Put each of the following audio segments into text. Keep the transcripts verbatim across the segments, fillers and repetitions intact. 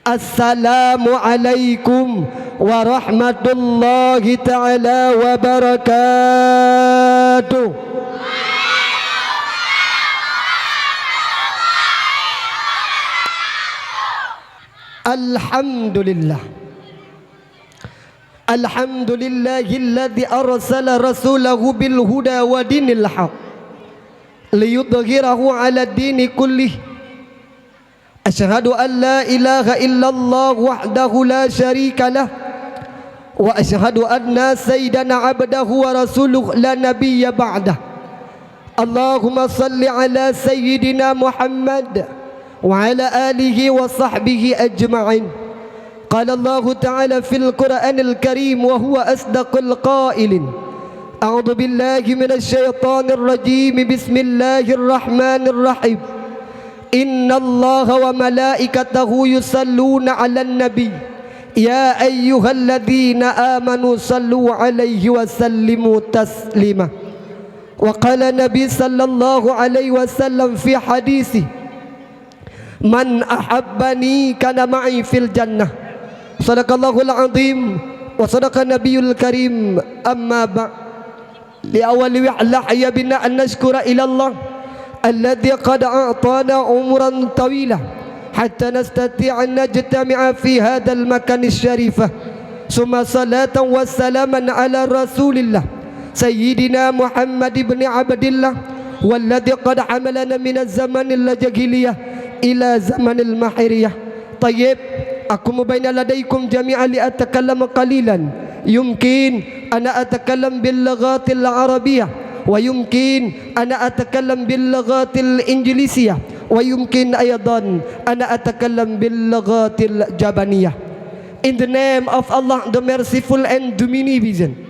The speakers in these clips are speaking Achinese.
Assalamualaikum warahmatullahi taala wabarakatuh. Alhamdulillah. Alhamdulillahilladzi arsala rasulahu bil huda wa dinil haq liyudhhirahu 'ala dini kullih. Asyhadu an la ilaha illallah wahdahu la syarika lah, wa asyhadu anna sayyidana abdahu wa rasuluh la nabiyya ba'dah. Allahumma salli ala sayyidina Muhammad wa ala alihi wa sahbihi ajma'in. Qala Allahu ta'ala fil Qur'anil Karim wa huwa asdaqul qailin. A'udzu billahi minasy syaithanir rajim. Bismillahirrahmanirrahim. Innallaha wa malaikatahu yusalluna 'alan nabi. Ya ayyuhalladzina amanu sallu 'alaihi wa sallimu taslima. Wa qala Nabi sallallahu alaihi wasallam fi hadisi, "Man ahabbani kana ma'i fil jannah." Sadaqallahul azim wa sadaqa nabiyul karim. Amma ba'd. Li awwali wa la hayya bina an nashkura ila Allah alladzi qad a'tana umuran tawila hatta nastati'a an najtami'a fi hadzal makani syarifah. Summa salatan wa salaman ala Rasulillah Sayyidina Muhammad ibn Abdillah, walladzi qad hamalana minaz zamanil jahiliyah ila zamanil mahriyah. Tayyib, aqumu baina ladaikum jami'an li atakallama qalilan. Yumkin ana atakallam bil lughatil arabiyyah, wa yumkin ana atakallam bil lughatil injlisiyah, wa yumkin aidan ana atakallam bil lughatil jabaniyah. In the name of Allah, the merciful and the beneficent.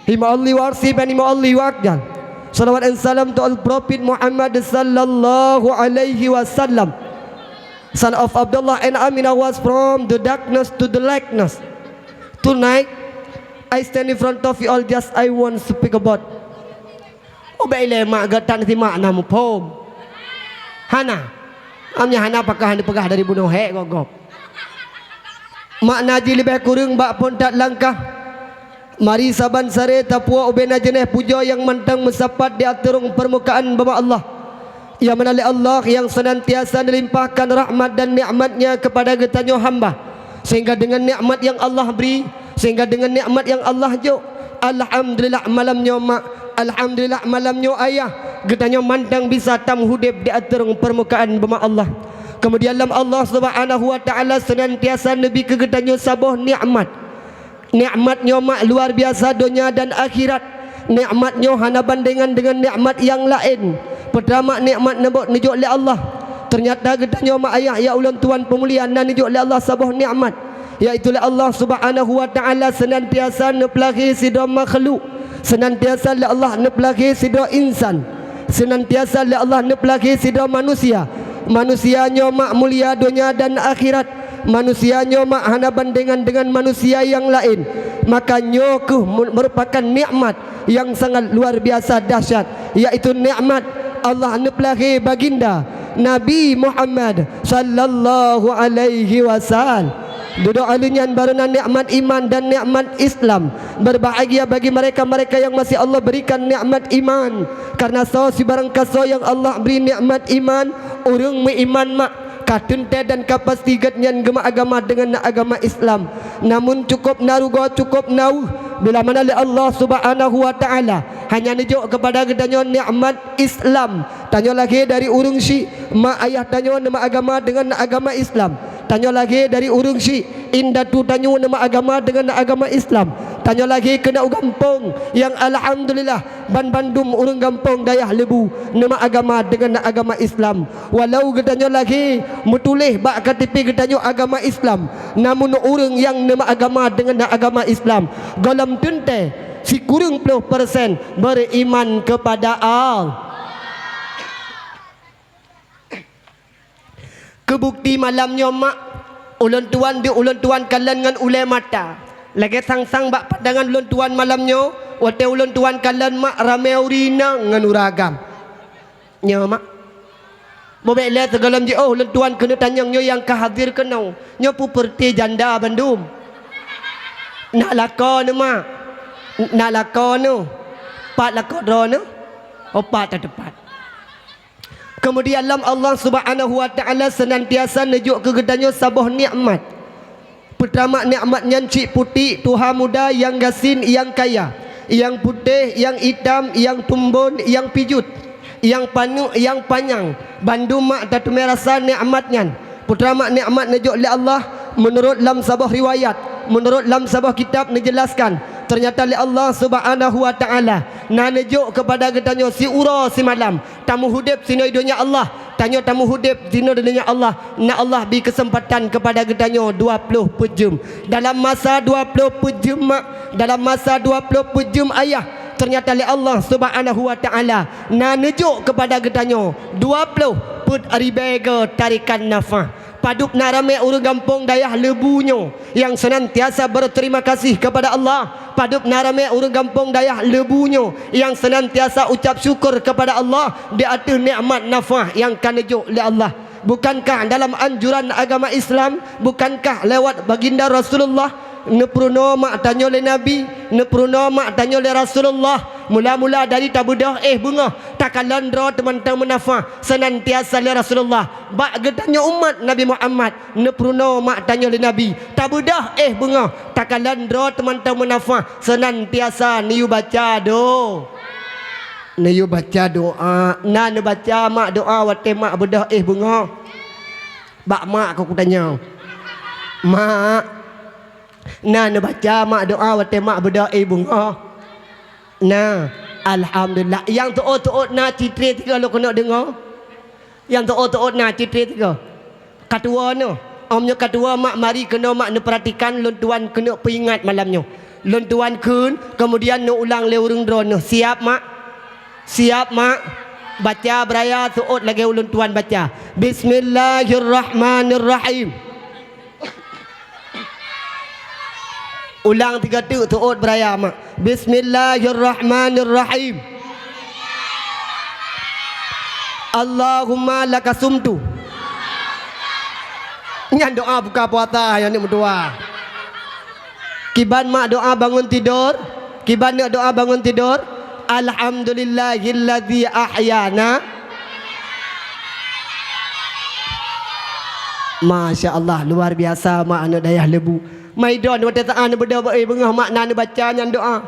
Hima Allah wa arsi bani ma Allah wa akjan. Salawat and salam to al Prophet Muhammad sallallahu alaihi wasallam. Son of Abdullah and Aminah was from the darkness to the lightness. Tonight, I stand in front of you all, just I want to speak about. Ubé ilée mak geutan si mak na muphom. Hana. Am nyan hana pakah neupeugah dari bunoe hék gob-gob. Makna jih leubeh kureueng bak phon that langkah. Mari saban saré tapuwoe ubé na jeuneh pujoe nyang mantong meusapat di ateueh rhueng peurmukaan Bapak Allah. Nyang mana lé Allah nyang seunantiasa neulimpahkan rahmat dan nikmat-Nya keupada geutanyoe hamba, sehingga deungon nikmat nyang Allah bri, sehingga deungon nikmat nyang Allah jok, alhamdulillah malam nyoe mak, alhamdulillah malam nyoe ayah, geutanyoe mantong bisa tameuhudép di ateueh rhueng peurmukaan Bapak Allah. Keumudian lam Allah Subhanahu wa Taala seunantiasa neubi keu geutanyoe saboh nikmat. Nikmat nyoe mak luar biasa donya dan akhirat. Nikmat nyoe hana bandengan deungon nikmat nyang laén. Peutama nikmat neubok neujok lé Allah. Teunyata geutanyoe mak ayah ya ulôn tuan peumulia na neujok lé Allah saboh nikmat, yaitu lé Allah Subhanahu wa Taala seunantiasa neupeulahé sidroe makhluk, seunantiasa lé Allah neupeulahé sidroe insan, seunantiasa lé Allah neupeulahé sidroe manusia. Manusia nyoe mak mulia donya dan akhirat. Manusia nyoe mak hana bandengan deungon manusia nyang laén. Maka nyoe kheueh meu-, meurupakan nikmat nyang sangat luar biasa dahsyat, yaitu nikmat Allah neupeulahé baginda Nabi Muhammad sallallahu alaihi wasallam. Dudoe lheueh nyan barô na nikmat iman dan nikmat Islam. Berbahagia bagi mereka-mereka yang masih Allah berikan nikmat iman. Karena soe sibarang kasoe nyang Allah bri nikmat iman, ureuëng meuiman mak, ka teuntée dan ka pasti geuhnyan geumeuagama deungon agama Islam. Namun cukôp na rugoe, cukôp na weueh, bila mana lé Allah Subhanahu wa Taala hanya neujok keupada geutanyoe nikmat Islam. Tanyoe lahé dari ureuëng syik, mak ayah tanyoe neumeuagama deungon agama Islam. Tanyoe lahé dari ureuëng syik, indatu tanyoe neumeuagama deungon agama Islam. Tanyoe lahé keunoe u gampông nyang alhamdulillah banbandum ureuëng gampông dayah Leubue neumeuagama deungon agama Islam. Walau geutanyoe lahé meutuléh bak K T P geutanyoe agama Islam, namun ureuëng nyang neumeuagama deungon agama Islam gohlom teuntée sikureueng ploh persen beriman kepada Allah. Keubukti malam nyoe mak, ulôn tuan di ulôn tuan kalon ngon ulée mata. Lagée sang-sang bak pandangan ulôn tuan malam nyoe, watée ulôn tuan kalon mak ramé ureuëng inong ngon ureuëng agam. Nyoe mak. Bobek lé sigohlom jiôh lôn tuan keuneuk tanyong nyoe nyang ka hadir keunoe. Nyoe peue peureuté janda bandum. Na lakoe neuh, mak? Na lakoe neuh? Pat lakoe droeneuh? Oh, pat, teupat. Keumudian lom Allah Subhanahu wa Ta'ala seunantiasa neujok keu geutanyoe saboh nikmat. Peutama nikmat nyan cit putéh, tuha muda, nyang gasien, nyang kaya, nyang putéh, nyang itam, nyang tumbon, nyang pijuet, nyang paneuk, nyang panyang, bandum mak tateumé rasa nikmat nyan. Peutama nikmat neujok lé Allah, meunurot lam saboh riwayat, meunurot lam saboh kitab neujelaskan, teunyata lé Allah Subhanahu wa Ta'ala na neujok keupada geutanyoe siuroe simalam. Tameuhudép sinoe donya Allah, tanyoe tameuhudép sinoe donya Allah, na Allah bi keuseumpatan keupada geutanyoe dua ploh peuet jeuem. Dalam masa dua ploh peuet jeuem mak, dalam masa dua ploh peuet jeuem ayah, teunyata lé Allah Subhanahu wa Ta'ala na neujok keupada geutanyoe dua ploh peuet ribée go tarikan nafah. Padub na ramé ureuëng gampông dayah Leubue nyoe nyang seunantiasa beuteurimong gaséh keupada Allah. Padub na ramé ureuëng gampông dayah Leubue nyoe nyang seunantiasa ucab syukur keupada Allah di ateueh nikmat nafah nyang ka neujok lé Allah. Bukankah dalam anjuran agama Islam, bukankah lewat baginda Rasulullah, neupeurunoe mak tanyoe lé Nabi, neupeurunoe mak tanyoe lé Rasulullah, mula-mula dari tabeudôh éh beungoh, takalon droe teumantong meunafah, seunantiasa lé Rasulullah. Bak geutanyoe umat Nabi Muhammad, neupeurunoe mak tanyoe lé Nabi, tabeudôh éh beungoh, takalon droe teumantong meunafah, seunantiasa neuyue baca do-, neuyue baca doa. Na neubaca mak doa watée mak beudôh éh beungoh? Bak mak keu kutanyong. Mak, na neubaca mak doa watée mak beudôh éh beungoh? Na. Alhamdulillah. Nyang teuôt-teuôt na cit tré sigoe lôn keuneuk deungoe? Nyang teuôt-teuôt na cit tré sigoe? Ka tuwoe neuh. Óh meunyoe ka tuwoe mak, mari keunoe mak neupeuratikan lôn tuan keuneuk peuingat malam nyoe. Lôn tuan kheun, keumudian neuulang lé ureuëng droeneuh. Siap mak? Siap mak? Baca beuraya seuôt lagée ulôn tuan baca. Bismillahirrahmanirrahim. Ulang tiga teuk seuôt beuraya mak. Bismillahirrahmanirrahim. Allahumma lakasumtu. Nyan doa buka puasa nyang neuk meutuah. Kiban mak doa bangun tidur? Kiban neuk doa bangun tidur? Alhamdulillahilladzi ahyana. Masya Allah, luar biasa mak aneuk dayah Leubue. Maidon watée saát neubeudôh éh beungoh mak na neubaca nyan doa.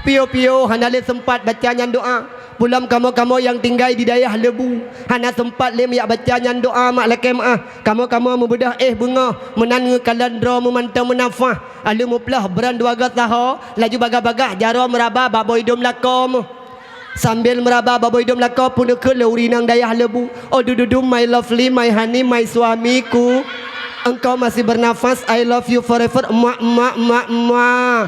Piôh-piôh hana lé seumpat baca nyan doa. Peulom kamoe-kamoe nyang tinggai di dayah Leubue, hana seumpat lé meujak baca nyan doa mak lakée meuáh. Kamoe-kamoe meubeudôh éh beungoh meunan ngeukalon droe meumantong meunafah. Aleuh muplôh bron dua goe saho, laju bagah-bagah jaroe meuraba bak boh idom lakoe meuh. Sambil meuraba bak boh idom lakoe peuneukheun lé ureuëng inong dayah Leubue, "Oh dududum, my lovely, my honey, my suamiku. Engkau masih bernafas, I love you forever, emak, emak, emak, emak."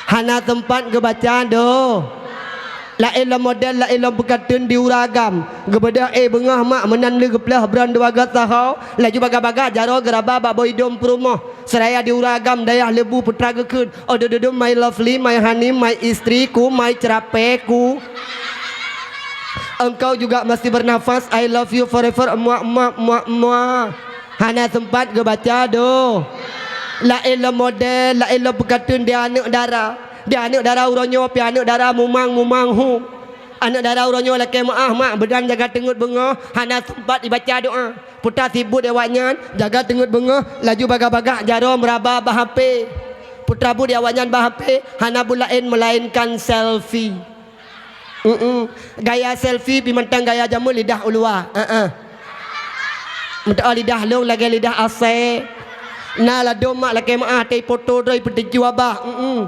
Hana seumpat geubaca do. Laén lom model, laén lom peukateun di uroe agam. Geubeudôh éh beungoh mak meunan lheueh geuplôh bron dua goe saho, laju bagah-bagah jaroe geuraba bak boh idom peurumoh. Seuraya di uroe agam dayah Leubue putra geukheun, "Oh dududum, my lovely, my honey, my istriku, my cerapeku. Engkau juga masih bernafas, I love you forever, emak, emak, emak, emak." Hana seumpat geubaca do. Laén lom model, laén lom peukateun di aneuk dara. Di aneuk dara uroe nyoe pih aneuk dara mumang-mumang hu. Aneuk dara uroe nyoe lakée meuáh mak, beudan jaga teungeut beungoh, hana seumpat ibaca doa. Putra sibot di awaknyan, jaga teungeut beungoh, laju bagah-bagah jaroe meuraba bak H P. Putra buet di awaknyan bak H P, hana buet laén meulaénkan selfie. Mm-mm. Gaya selfie pih mantong gaya jameun lidah u luwa. Heeh. Meuteuk lidah lôn lagée lidah asée. Na ladom mak lakée meuáh teuh ipoto droe ipeuteuju babah. Mm-mm.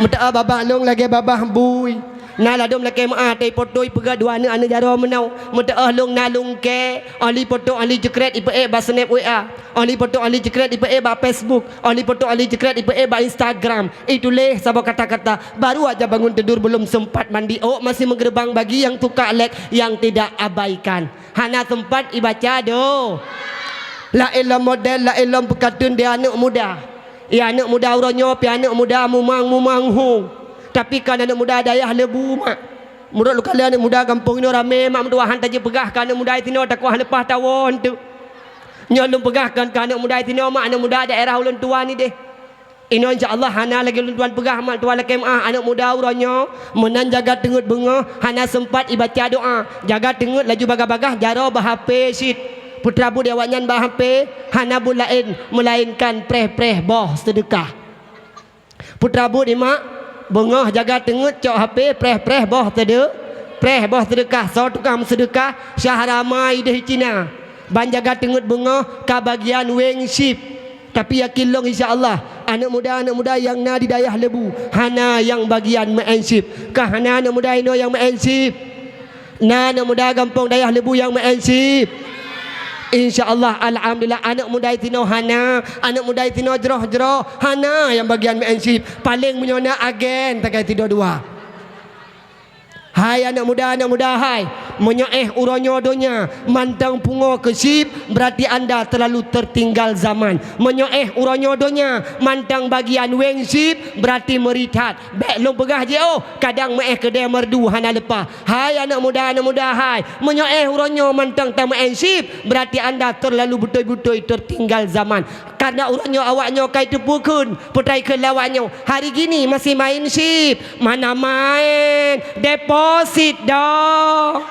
Meuteuk babah lôn lagée babah bui. Na ladom lakée meuáh teuh ipoto ipeugah dua aneuk, aneuk jaroe meunoe. Meuteuk lôn na lungkée, ahli poto ahli jeukrét ipeuék bak snap W A. Ahli poto ahli jeukrét ipeuék bak Facebook. Ahli poto ahli jeukrét ipeuék bak Instagram. Ituléh saboh kata-kata, baru aja bangun tidur belum sempat mandi, ôk masih menggerbang bagi yang suka like, yang tidak abaikan. Hana seumpat ibaca do. Laén lom model, laén lom peukateun di aneuk muda. Ya aneuk muda uroe nyoe pih aneuk muda mumang-mumang hu. Tapi kon aneuk muda dayah Leubue mak. Meunurot lôn kalon aneuk muda gampông inoe ramé, mak meutuah han tajeuet peugah keu aneuk muda sinoe, takot han leupah tawon teuk. Nyoe lôn peugah keu aneuk muda sinoe, mak aneuk muda daerah ulôn tuan idéh. Inoe insya Allah hana lagée ulôn tuan peugah, mak tuan lakée meuáh, aneuk muda uroe nyoe meunan jaga teungeut beungoh hana seumpat ibaca doa. Jaga teungeut laju bagah-bagah jaroe bak H P cit. Putra buet di awaknyan bak H P hana buet laén meulaénkan preh-preh boh seudeukah. Putra buet di mak, beungoh jaga teungeut cok H P preh-preh boh teudeu, preh boh seudeukah, soe tukang meuseudeukah, syah ramai deh Cina. Ban jaga teungeut beungoh ka bagian weng sip. Tapi yakin lôn insya Allah, aneuk muda-aneuk muda nyang na di dayah Lebu hana nyang bagian meu'en sip. Kah hana aneuk muda inoe nyang meu'en sip? Na aneuk muda gampông dayah Lebu nyang meu'en sip? Insya Allah, alhamdulillah, aneuk muda sinoe hana, aneuk muda sinoe jroh-jroh hana nyang bagian meu'en sip. Paléng meunyoe na agen tagai sidua-dua. Hai aneuk muda, aneuk muda hai, meunyoe éh uroe nyoe donya mantong pungo keu sip, berarti anda terlalu tertinggal zaman. Meunyoe éh uroe nyoe donya mantong bagian weng sip, berarti meuri that. Bék lôn peugah jiôh, kadang meu'éh keudée meurdu hana leupah. Hai aneuk muda, aneuk muda hai, meunyoe éh uroe nyoe mantong tameu'en sip, berarti anda terlalu beutôi-beutôi tertinggal zaman. Karena uroe nyoe awak nyoe ka jiteupeue kheun, peutrai kheun lé awak nyoe, hari gini masih main sip, mana main, deposit dong.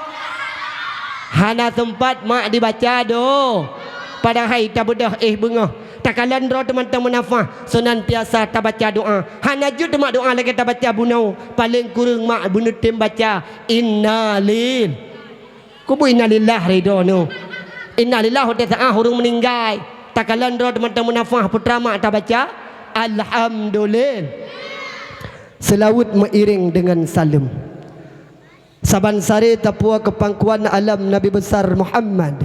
Hana seumpat mak dibaca doh. Padahai tabeudôh éh beungoh. Takalon droe teumantong meunafah, seunantiasa tabaca doa. Hana jeuet mak doa lagée tabaca bunoe, paléng kureueng mak beuneutem baca innalil. Kubu innalillah ridho nyoe. Innalillah watée saát ureuëng meuninggai. Takalon droe teumantong meunafah, putra mak tabaca alhamdulillah. Seulaweuet meuiréng deungon saleuem. Saban saré tapuwoe keu pangkuan alam Nabi Besar Muhammad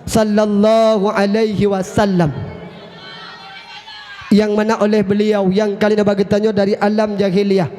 sallallahu alaihi wasallam, nyang mana oleh beliau nyang ka lheueh neuba geutanyoe dari alam jahiliyah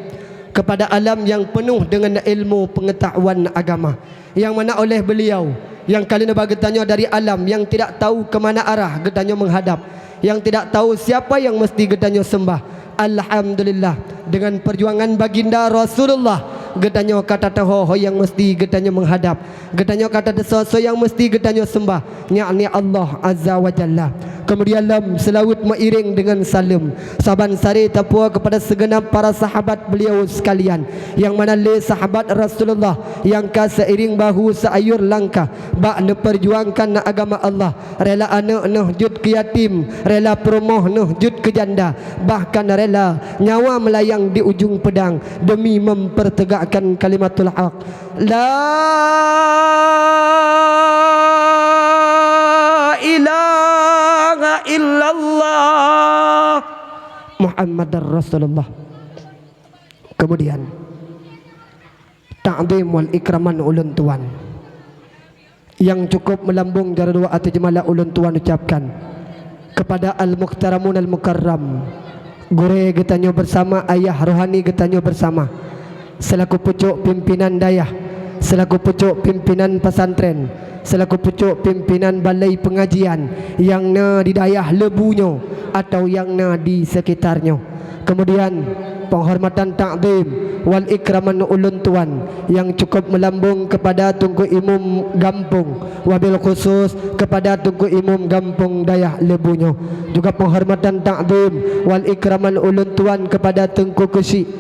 keupada alam nyang peunoh deungon ilmu peungeutahuan agama, nyang mana oleh beliau nyang ka lheueh neuba geutanyoe dari alam nyang tidak tahu ke mana arah geutanyoe meuhadab, nyang tidak tahu siapa nyang meusti geutanyoe seumbah. Alhamdulillah, deungon peujuangan baginda Rasulullah, geutanyoe ka tateuho ho nyang meusti geutanyoe meuhadab, geutanyoe ka tateusoe soe nyang meusti geutanyoe seumbah, yakni Allah Azza wa Jalla. Keumudian lom seulaweuet meuiréng deungon saleuem, saban saré tapuwoe keupada sigeunab para sahabat beliau seukalian, nyang mana lé sahabat Rasulullah nyang ka seiring bahu seuayur langkah bak neupeujuangkan agama Allah. Rela aneuëk neuh jeuet keu yatim, rela peurumoh neuh jeuet keu janda, bahkan rela nyawa meulayang di ujong peudang demi mempertegakkan kalimatul haq. La ilaha illallah Muhammadar Rasulullah. Kemudian, takzim wal ikraman ulôn tuan. Nyang cukup meulambong jaroe dua ateueh jeumala ulôn tuan ucapkan keupada al-muhtaramun al-mukarram, gurée geutanyoe beusama, ayah rohani geutanyoe beusama, seulaku pucok pimpinan dayah, seulaku pucok pimpinan pesantren, seulaku pucok pimpinan balai peungajian nyang na di dayah Leubue nyoe atawa nyang na di seukitar nyoe. Keumudian, peunghormatan takzim wal ikraman ulôn tuan nyang cukup meulambong keupada Teungku Imum Gampông, wabil khusus keupada Teungku Imum Gampông dayah Leubue nyoe. Juga peunghormatan takzim wal ikraman ulôn tuan keupada Teungku Keuchik,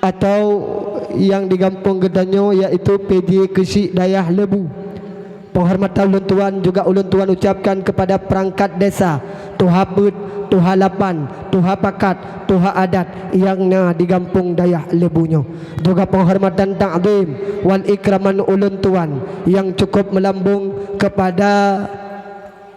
atau nyang di gampông geutanyoe, yaitu P J Keuchik dayah Leubue. Peunghormatan ulôn tuan juga ulôn tuan ucapkan keupada peurangkat desa, tuha peuet, tuha lapan, tuha pakat, tuha adat nyang na di gampông dayah Leubue nyoe. Juga peunghormatan takzim wal ikraman ulôn tuan nyang cukup meulambong keupada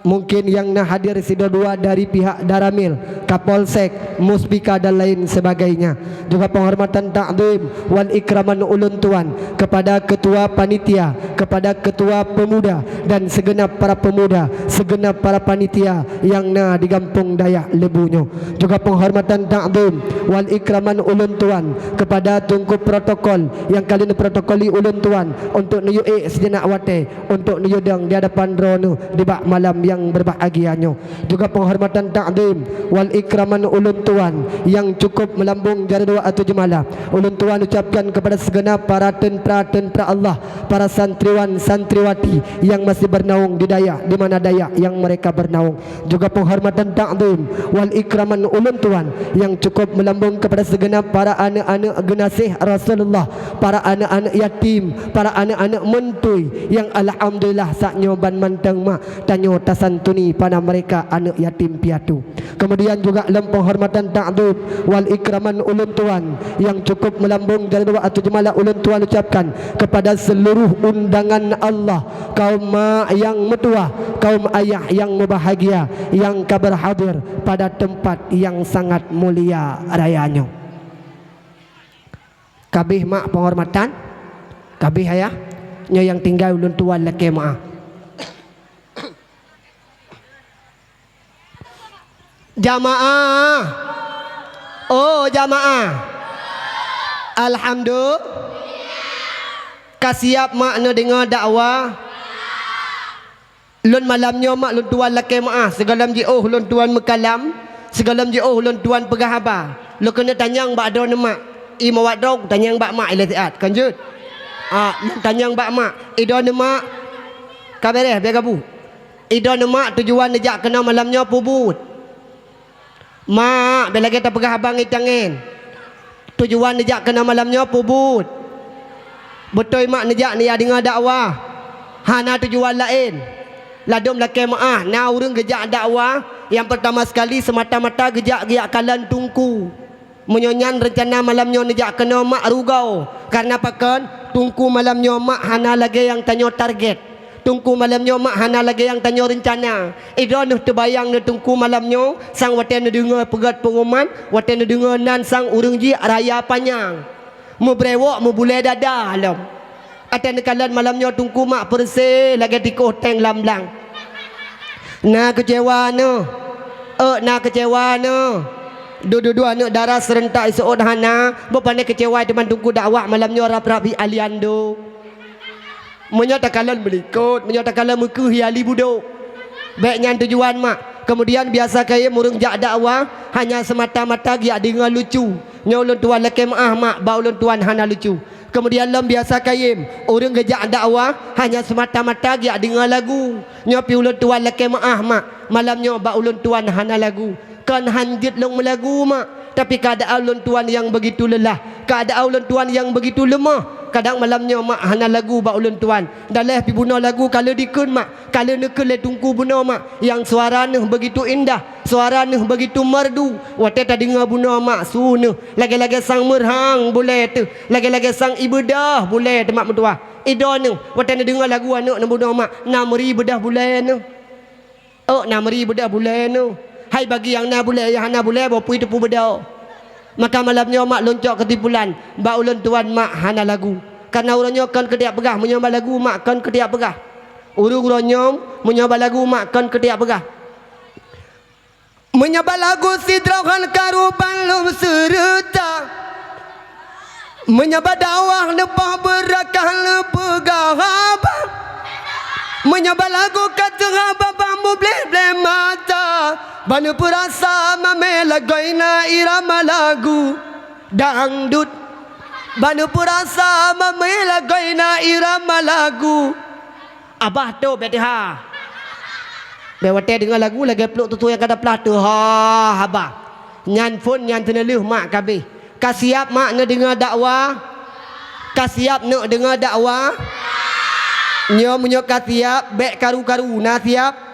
mungkin nyang na hadir sidua-dua dari pihak Danramil, Kapolsek, Muspika dan lain sebagainya. Juga peunghormatan takzim wal ikraman ulôn tuan keupada keutua panitia, keupada keutua peumuda dan seugeunab para peumuda, seugeunab para panitia nyang na di gampông dayah Leubue nyoe. Juga peunghormatan takzim wal ikraman ulôn tuan keupada teungku protokol nyang ka lheueh neuprotokoli ulôn tuan untuk neuyue ék seujenak watée untuk neuyue dong di hadapan droeneuh dibak malam yang berbahagia nyoe. Juga penghormatan takzim wal ikraman ulôn tuan yang cukup melambung jaroe atau jemala. Ulôn tuan ucapkan kepada segenap para tentara-tentara Allah, para santriwan santriwati yang masih bernaung di dayah, di mana dayah yang mereka bernaung. Juga penghormatan takzim wal ikraman ulôn tuan yang cukup melambung kepada segenap para aneuk-aneuk geunaséh Rasulullah, para aneuk-aneuk yatim, para aneuk-aneuk meutui yang alhamdulillah saat nyoe ban mantong mak tanyoe tasantuni pada mereka aneuk yatim piatu. Kemudian juga lom penghormatan takzim wal ikraman ulôn tuan yang cukup melambung jaroe atau jemala ulôn tuan ucapkan kepada seluruh undangan Allah, kaum mak yang meutuah, kaum ayah yang mubahagia yang ka berhadir pada tempat yang sangat mulia raya nyoe. Kabéh mak penghormatan, kabéh ayah, nyoe nyang tinggai ulôn tuan lakée meu'ah. Jamaah. Oh, jamaah. Alhamdulillah. Ka siap mak neudeungoe dakwah? Lôn malam nyoe mak lôn tuan lakée meu'ah, sigohlom jiôh lôn tuan meukalam, sigohlom jiôh lôn tuan peugah haba. Lôn keuneuk tanyong bak droeneuh mak. I meuwat droe tanyong bak mak ilée siat, kan jeuet? Ah, lôn tanyong bak mak. I droeneuh mak, ka béréh, bèk gabu. I droeneuh mak tujuan neujak keunoe malam nyoe peue buet? Mak, bèk lagée tapeugah haba ngieng tangen. Tujuan neujak keunoe malam nyoe peue buet? Beutôi mak neujak neujak deungoe dakwah. Hana tujuan laén. Ladôm lakée meu'ah, na ureuëng geujak dakwah, nyang peurtama sekali seumata-mata geujak geujak kalon teungku. Meunyoe nyan reuncana malam nyoe neujak keunoe mak rugoe. Kareuna pakon? Teungku malam nyoe mak hana lagée nyang tanyoe target. Teungku malam nyoe mak hana lagée nyang tanyoe reuncana. I droeneuh teubayang neuteungku malam nyoe, sang watée neudeungoe peugét peunguman, watée neudeungoe nan sang ureuëng jih raya panyang. Meubrewok meubulée dada lom. Watée neukalon malam nyoe teungku mak peureuseh lagée tikoh teng lam blang. Na keucewa neuh. Ôk na keucewa neuh. Dudoe-dudoe aneuëk dara seurentak iseuôt hana, boh pane keucewa teuma teungku dakwah malam nyoe rab-rab hi Aliando. Meunyoe takalon meulikot, meunyoe takalon meukeue hi Ali Budok. Bék nyan tujuan mak. Keumudian biasa kayém ureuëng jak dakwah hanya seumata-mata geujak deungoe lucu. Nyoe ulôn tuan lakée meu'ah mak, bak ulôn tuan hana lucu. Keumudian lom biasa kayém ureuëng geujak dakwah hanya seumata-mata geujak deungoe lagu. Nyoe pih ulôn tuan lakée meu'ah mak, malam nyoe bak ulôn tuan hana lagu. Kon han jeuet lôn meulagu mak, tapi keuadaan ulôn tuan nyang beugitu leulah, keuadaan ulôn tuan nyang beugitu leumoh. Kadang malam nyoe mak hana lagu bak ulôn tuan. Daleh pih bunoe lagu ka lheueh dikheun mak, ka lheueh neukheun lé teungku bunoe mak, nyang suara neuh beugitu indah, suara neuh beugitu merdu. Watée tadeungoe bunoe mak su neuh, lagée-lagée sang meurhang bulée teuh, lagée-lagée sang ibeudoh bulée teuh mak meutuah. I droeneuh, watée neudeungoe lagu aneuëk neuh bunoe mak, na meuri beudoh bulée neuh. Ôk na meuri beudoh bulée neuh. Hai bagi nyang na bulée, nyang hana bulée boh pui teupeu beudoh. Maka malam nyoe mak lôn cok keusimpulan, bak ulôn tuan mak hana lagu. Kareuna uroe nyoe kon keudiak peugah, meunyoe ba lagu mak kon keudiak peugah. Ureuëng uroe nyoe meunyoe ba lagu mak kon keudiak peugah. Meunyoe ba lagu sidroe han karu ban lom seureuta. Meunyoe ba dakwah neupoh beurakah neupeugah haba. Meunyoe ba lagu ka teuhaba bah mubleh-bleh mata. Ban neupeurasa mamé lagoina irama lagu dangdut. Ban neupeurasa mamé lagoina irama lagu. Abah tôb bèk teuha. Bèk watèe deungö lagu lagèe pluek tutoe nyang ka taplah teuha haba. Nyan phôn nyan teuneulheueh mak ka abéh. Ka siap mak neudeungö dakwah? Ka siap neuk deungö dakwah? Nyoe meunyoe ka siap, bèk karu-karu na siap.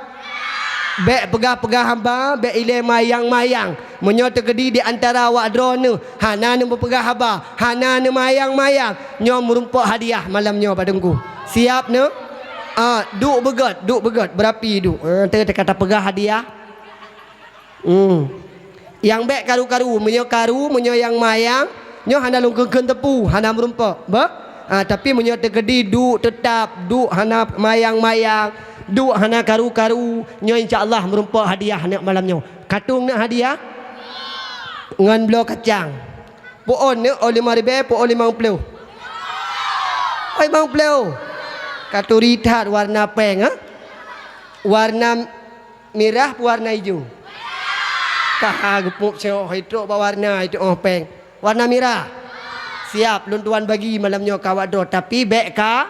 Bèk peugah-peugah haba, bèk ilèe mayang-mayang. Meunyoe teukeudi di antara awak droeneuh hana neumeupeugah haba, hana neumayang-mayang, nyoe meurumpok hadiah malam nyoe bak teungku. Siap neuh? Ah, duek beugöt, duek beugöt, beurapi duek. Ah, teu teuka tapeugah hadiah. Hmm. Nyang bèk karu-karu, meunyoe karu, meunyoe nyang mayang, nyoe hana lôn kheun-kheun teupeu, hana meurumpok. Beuh? Ah, tapi meunyoe teukeudi duek teutap, duek hana mayang-mayang, duek hana karu-karu, nyoe insya Allah meurumpok hadiah neuk malam nyoe. Katong neuk hadiah? Ngon bloe kacang. Peuôn neuk, oh, limong ribèe, peuôn limong ploh. Oh, limong ploh. Katuri that warna pèng, ha? Warna Mirah peu warna ijo? Ka geupeusiok, itrok bak warna, itrok, oh, péng. Warna mirah. Siap, lôn tuan bagi malam nyoe ka awak droe, tapi bék ka,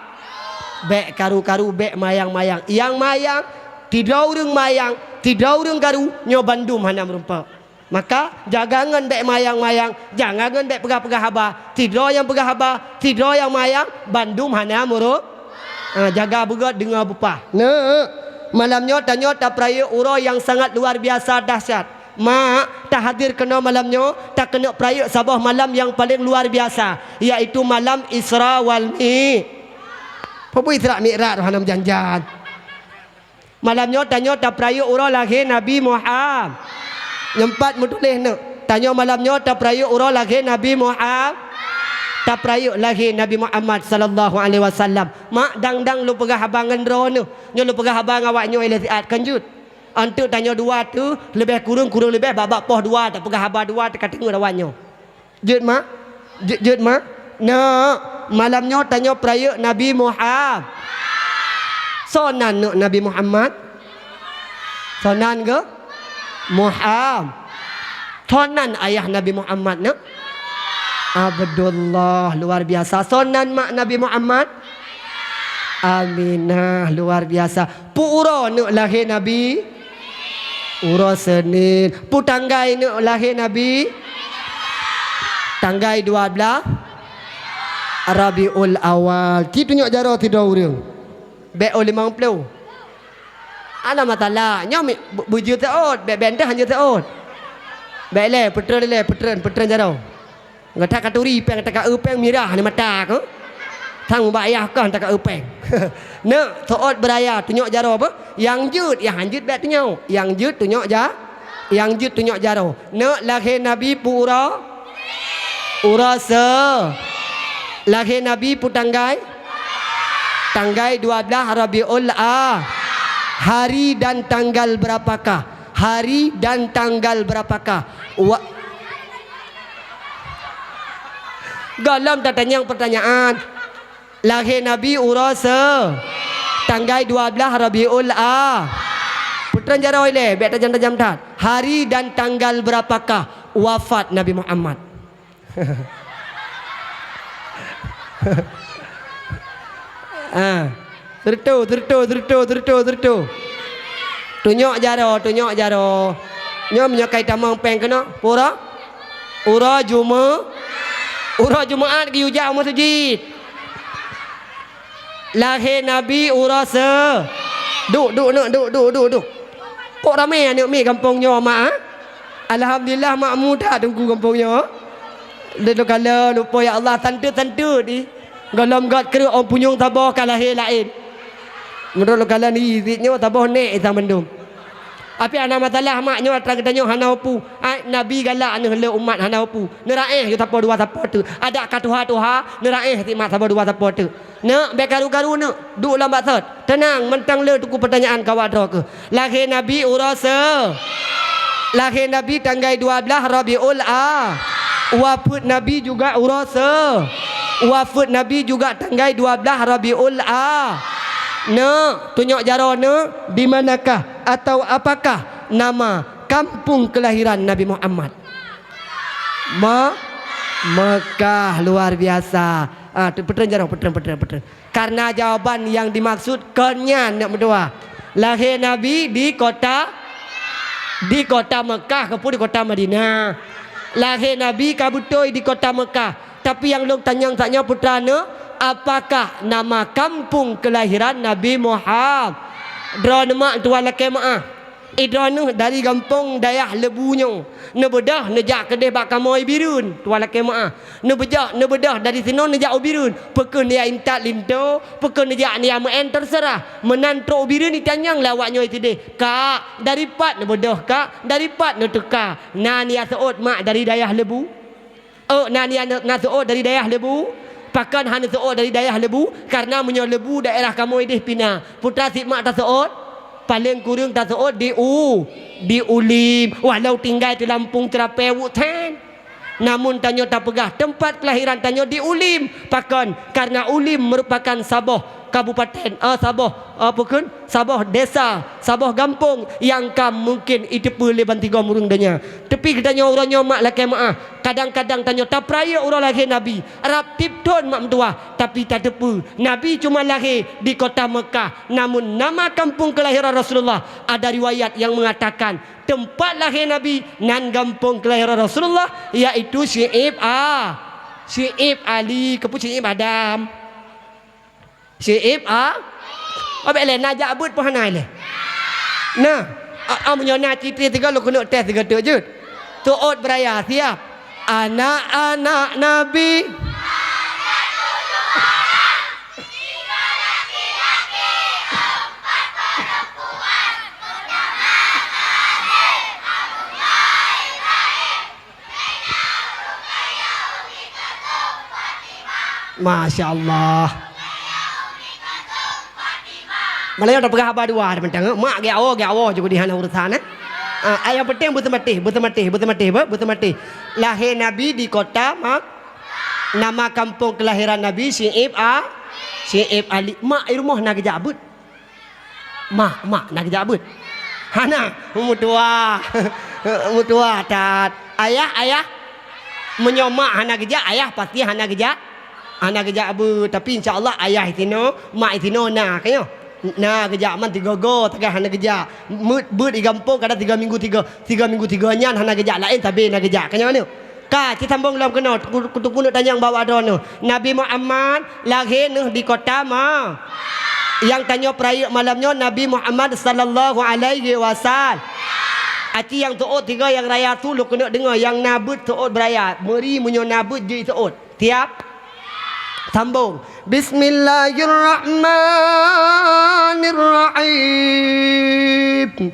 bék karu-karu, bék mayang-mayang. Nyang mayang, sidroe ureuëng mayang, sidroe ureuëng karu, nyoe bandum hana meurumpok. Maka, jaga ngon bék mayang-mayang, jaga ngon bék peugah-peugah haba. Sidroe nyang peugah haba, sidroe nyang mayang, bandum hana meurumpok. Ah, jaga beugét deungoe beupah. Neuk, malam nyoe tanyoe tapeurayeuk uroe nyang sangat luar biasa dahsyat. Mak, tahadir keunoe malam nyoe, takeuneuk peurayeuk saboh malam nyang paleng luar biasa, yaitu malam Isra wal Mi-, peue Isra Mi'raj, hana meujan-jan. Malam nyoe tanyoe tapeurayeuk uroe lahé Nabi Muham-, nyoe pat meutuléh neuk. Tanyoe malam nyoe tapeurayeuk uroe lahé Nabi Muham-, tapeurayeuk lahé Nabi Muhammad sallallahu alaihi wasallam. Mak, dang-dang lôn peugah haba ngon droeneuh. Nyoe lôn peugah haba ngon awak nyoe ilée siat, kon jeuet. Anteuk tanyoe dua teuh, leubeh kureueng, kureueng leubeh, bak-bak poh dua tapeugah haba dua teuka teungeut awak nyoe. Jeuet, Mak? Jeuet, jeuet, Mak? Neuk, malam nyoe tanyoe peurayeuk Nabi Muham-, soe nan neuk Nabi Muhammad? Soe nan geuh? Muham-, soe nan ayah Nabi Muhammad neuk? Abdullah, luar biasa. Soe nan mak Nabi Muhammad? Aminah, luar biasa. Peu uroe neuk lahé Nabi? Uroe Senin. Peu tanggai neuk lahé Nabi? Tanggai dua blaih Rabiul Awal. Ci tunyok jaroe sidroe ureuëng. Bék oh limong ploh. Hana masalah. Nyoe mi-, bu-, bujur seuôt. Bék, bék entah hanjeuet seuôt. Bék lé, peutreun lé, peutreun, peutreun jaroe. Gata ka turi péng, gata ka eu péng mirah di mata keuh. Sang bak yah kah gata ka eu péng. Neuk, seuôt beuraya, tunyok jaroe beuh. Nyang jeuet, nyang hanjeuet bék tunyok. Nyang jeuet tunyok ja-, nyang jeuet tunyok jaroe. Neuk, lahé Nabi peu uroe? Uroe Se-, lahé Nabi peu tanggai? Tanggai dua blaih Rabiul A-, hari dan tanggal berapakah? Hari dan tanggal berapakah? Wa-, gohlom tatanyong peutanyaan. Lahé Nabi uroe Se-, tanggai dua blaih Rabiul A-, peutreun jaroe ilée, bék tajam-tajam that. Hari dan tanggal berapakah wafat Nabi Muhammad? Ah. Seureutôh, seureutôh, seureutôh, seureutôh, seureutôh. Tunyok jaroe, tunyok jaroe. Nyoe meunyoe ka itamong péng keunoe, peu uroe? Uroe Jume-, uroe Jumaat geuyue jak u meuseujid. Lahé Nabi uroe Se-, duek, duek, neuk, duek, duek, duek, duek. Kok ramé aneuk miet gampông nyoe, Mak, ah? Alhamdulillah, makmu that teungku gampông nyoe. Lôn kalon, lôn po, ya Allah, santeut-santeut di. Gohlom göt kreueh ôn punyueng saboh ka lahé laén. Meunurot lôn kalon, hi, sit nyoe saboh nék isa mandum. Tapi hana masalah, Mak, nyoe atra geutanyoe hana upu. Ai, Nabi galak neuh lé umat hana upu. Neuraéh yue sapo dua sapo teuk. Adak ka tuha-tuha, neuraéh sit mak sapo dua sapo teuk. Neuk, bék karu-karu neuk, duek lam baksot. Teunang, mantong le teungku peutanyaan keu awak droe keuh. Lahé Nabi uroe Se-, lahé Nabi tanggai dua blaih Rabiul A-, wafeuet Nabi juga uroe Se-, wafeuet Nabi juga tanggai dua blaih Rabiul A-, neuk, tunyok jaroe neuk, di manakah atau apakah nama kampung kelahiran Nabi Muhammad? Me-, Mekah, luar biasa. Ah, tu, peutreun jaroe, peutreun, peutreun, peutreun. Karena jawaban nyang dimaksud kon nyan, neuk meutuah. Lahé Nabi di kota, di kota Mekah, keupeue di kota Madinah. Lahé Nabi ka beutôi di kota Mekah. Tapi nyang lôn tanyong saat nyoe, putra neuk, apakah nama kampung kelahiran Nabi Muhammad? Droeneuh mak tuan lakée meuáh. Idroeneuh dari gampông dayah Lebu nyoe, neubeudôh neujak keudeh bak kamoe Bireuen, tuan lakée meuáh. Neubeujak, neubeudôh dari sinoe neujak u Bireuen, peu kheueh neujak intat linto, peu kheueh neujak neujak meu'en, teuseurah. Meunan trok u Bireuen itanyong lé awak nyoe sideh, "Kak, dari pat neubeudôh, Kak? Dari pat neuteuka?" Na neujak seuôt mak dari dayah Lebu. Oh, na, na, na seuôt dari dayah Lebu? Pakon hana seuôt dari dayah Lebu? Karena meunyoe Lebu daerah kamoe ideh pih na. Putra sit mak taseuôt, paleng kureueng taseuôt di U-, di Ulim. Walau tinggai di Lampung Ceurapée Wut Then. Namun tanyoe tapeugah teumpat keulahiran tanyoe di Ulim. Pakon? Karena Ulim meurupakan saboh kabupaten, eh, saboh, eh, apa kheun? Saboh desa, saboh gampông nyang ka mungken jiteupeue lé bansigom ureuëng donya. Tapi geutanyoe uroe nyoe mak lakée meuáh, kadang-kadang tanyoe tapeurayeuk uroe lahé Nabi, rab tieb thon mak meutuwah, tapi tateupeue Nabi cuma lahé di kota Meukah, namun nama kampung keulahiran Rasulullah ada riwayat nyang meungatakan teumpat lahé Nabi nan gampông keulahiran Rasulullah, yaitu Syi'ib A-, Syi'ib Ali, keupeue Syi'ib Adam. Syi'ib A-, oh, bék lé, na jak beuet pih hana lé. Nah, a, a, meunyoe na cit-cit sigoe lôn keuneuk tes sigoe teuk jeuet. Teuôt beuraya, siap. Anak-anak Nabi. Masya Allah. Malah nyoe tapeugah haba dua teuntang, eh. Mak geuwoe, geuwoe juga di hana urusan, eh. Ah, nyang penting beuseumatéh, beuseumatéh, beuseumatéh, be-, beuseumatéh. Lahé Nabi di kota Mak-, nama kampung kelahiran Nabi, Syi'ib A-, Syi'ib Ali. Mak i rumoh na geujak beuet. Mak, mak, na geujak beuet? Hana, meutuwah. Meutuwah that. Ayah, ayah. Meunyoe mak hana geujak, ayah pasti hana geujak. Hana geujak beuet. Tapi insya Allah ayah sinoe, mak sinoe na, ka nyoe. Na geujak man tiga go, tagai hana geujak. Meuet beuet di gampông kadang tiga minggu tiga, tiga minggu tiga nyan hana geujak, laén sabe na geujak. Ka nyoe aneuk. Ka, sisambong lom keunoe, ku-, ku-, keuneuk tanyong bak droeneuh. Nabi Muhammad lahé neuh di kota ma-, nyang tanyoe peurayeuk malam nyoe Nabi Muhammad sallallahu alaihi wasal-, aci nyang teuôt tiga nyang raya su lôn keuneuk deungoe, nyang na beuet teuôt beuraya, meuri meunyoe na beuet jeuet teuôt. Siap? Sambong. Bismillahirrahmanirrahim.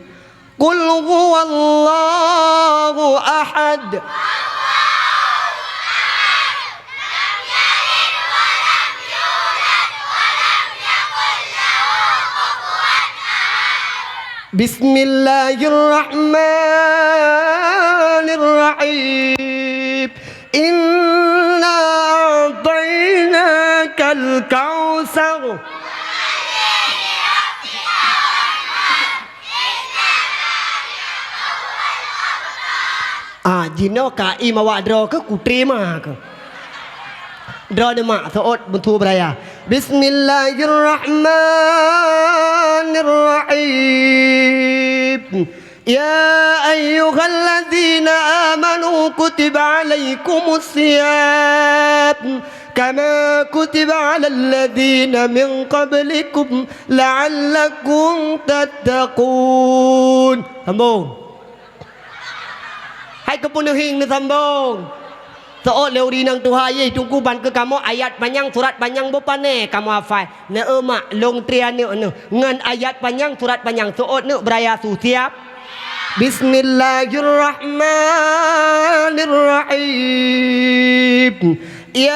Qul huwallahu ahad. Bismillahirrahmanirrahim. Inna a'tainakal kautsar. Ah, jinoe ka i mawak droe keu kutrima keu. Droeneuh mak, seuôt beutôi beuraya. Bismillahirrahmanirrahim. Ya ayyuhalladzina amanu kutiba alaikumus siyam kama kutiba alal ladzina min qablikum la'allakum tattaqun. Sambong. Hai keupeuneuhieng neusambong. Seuôt lé ureueng inong tuha yeh, teungku ban keu kamoe ayat panyang, surat panyang boh pané kamoe hafai. Neu mak, lôn tré aneuk neuh ngon ayat panyang, surat panyang. Seuôt neuk beuraya su, siap? Bismillahirrahmanirrahim. Yasin.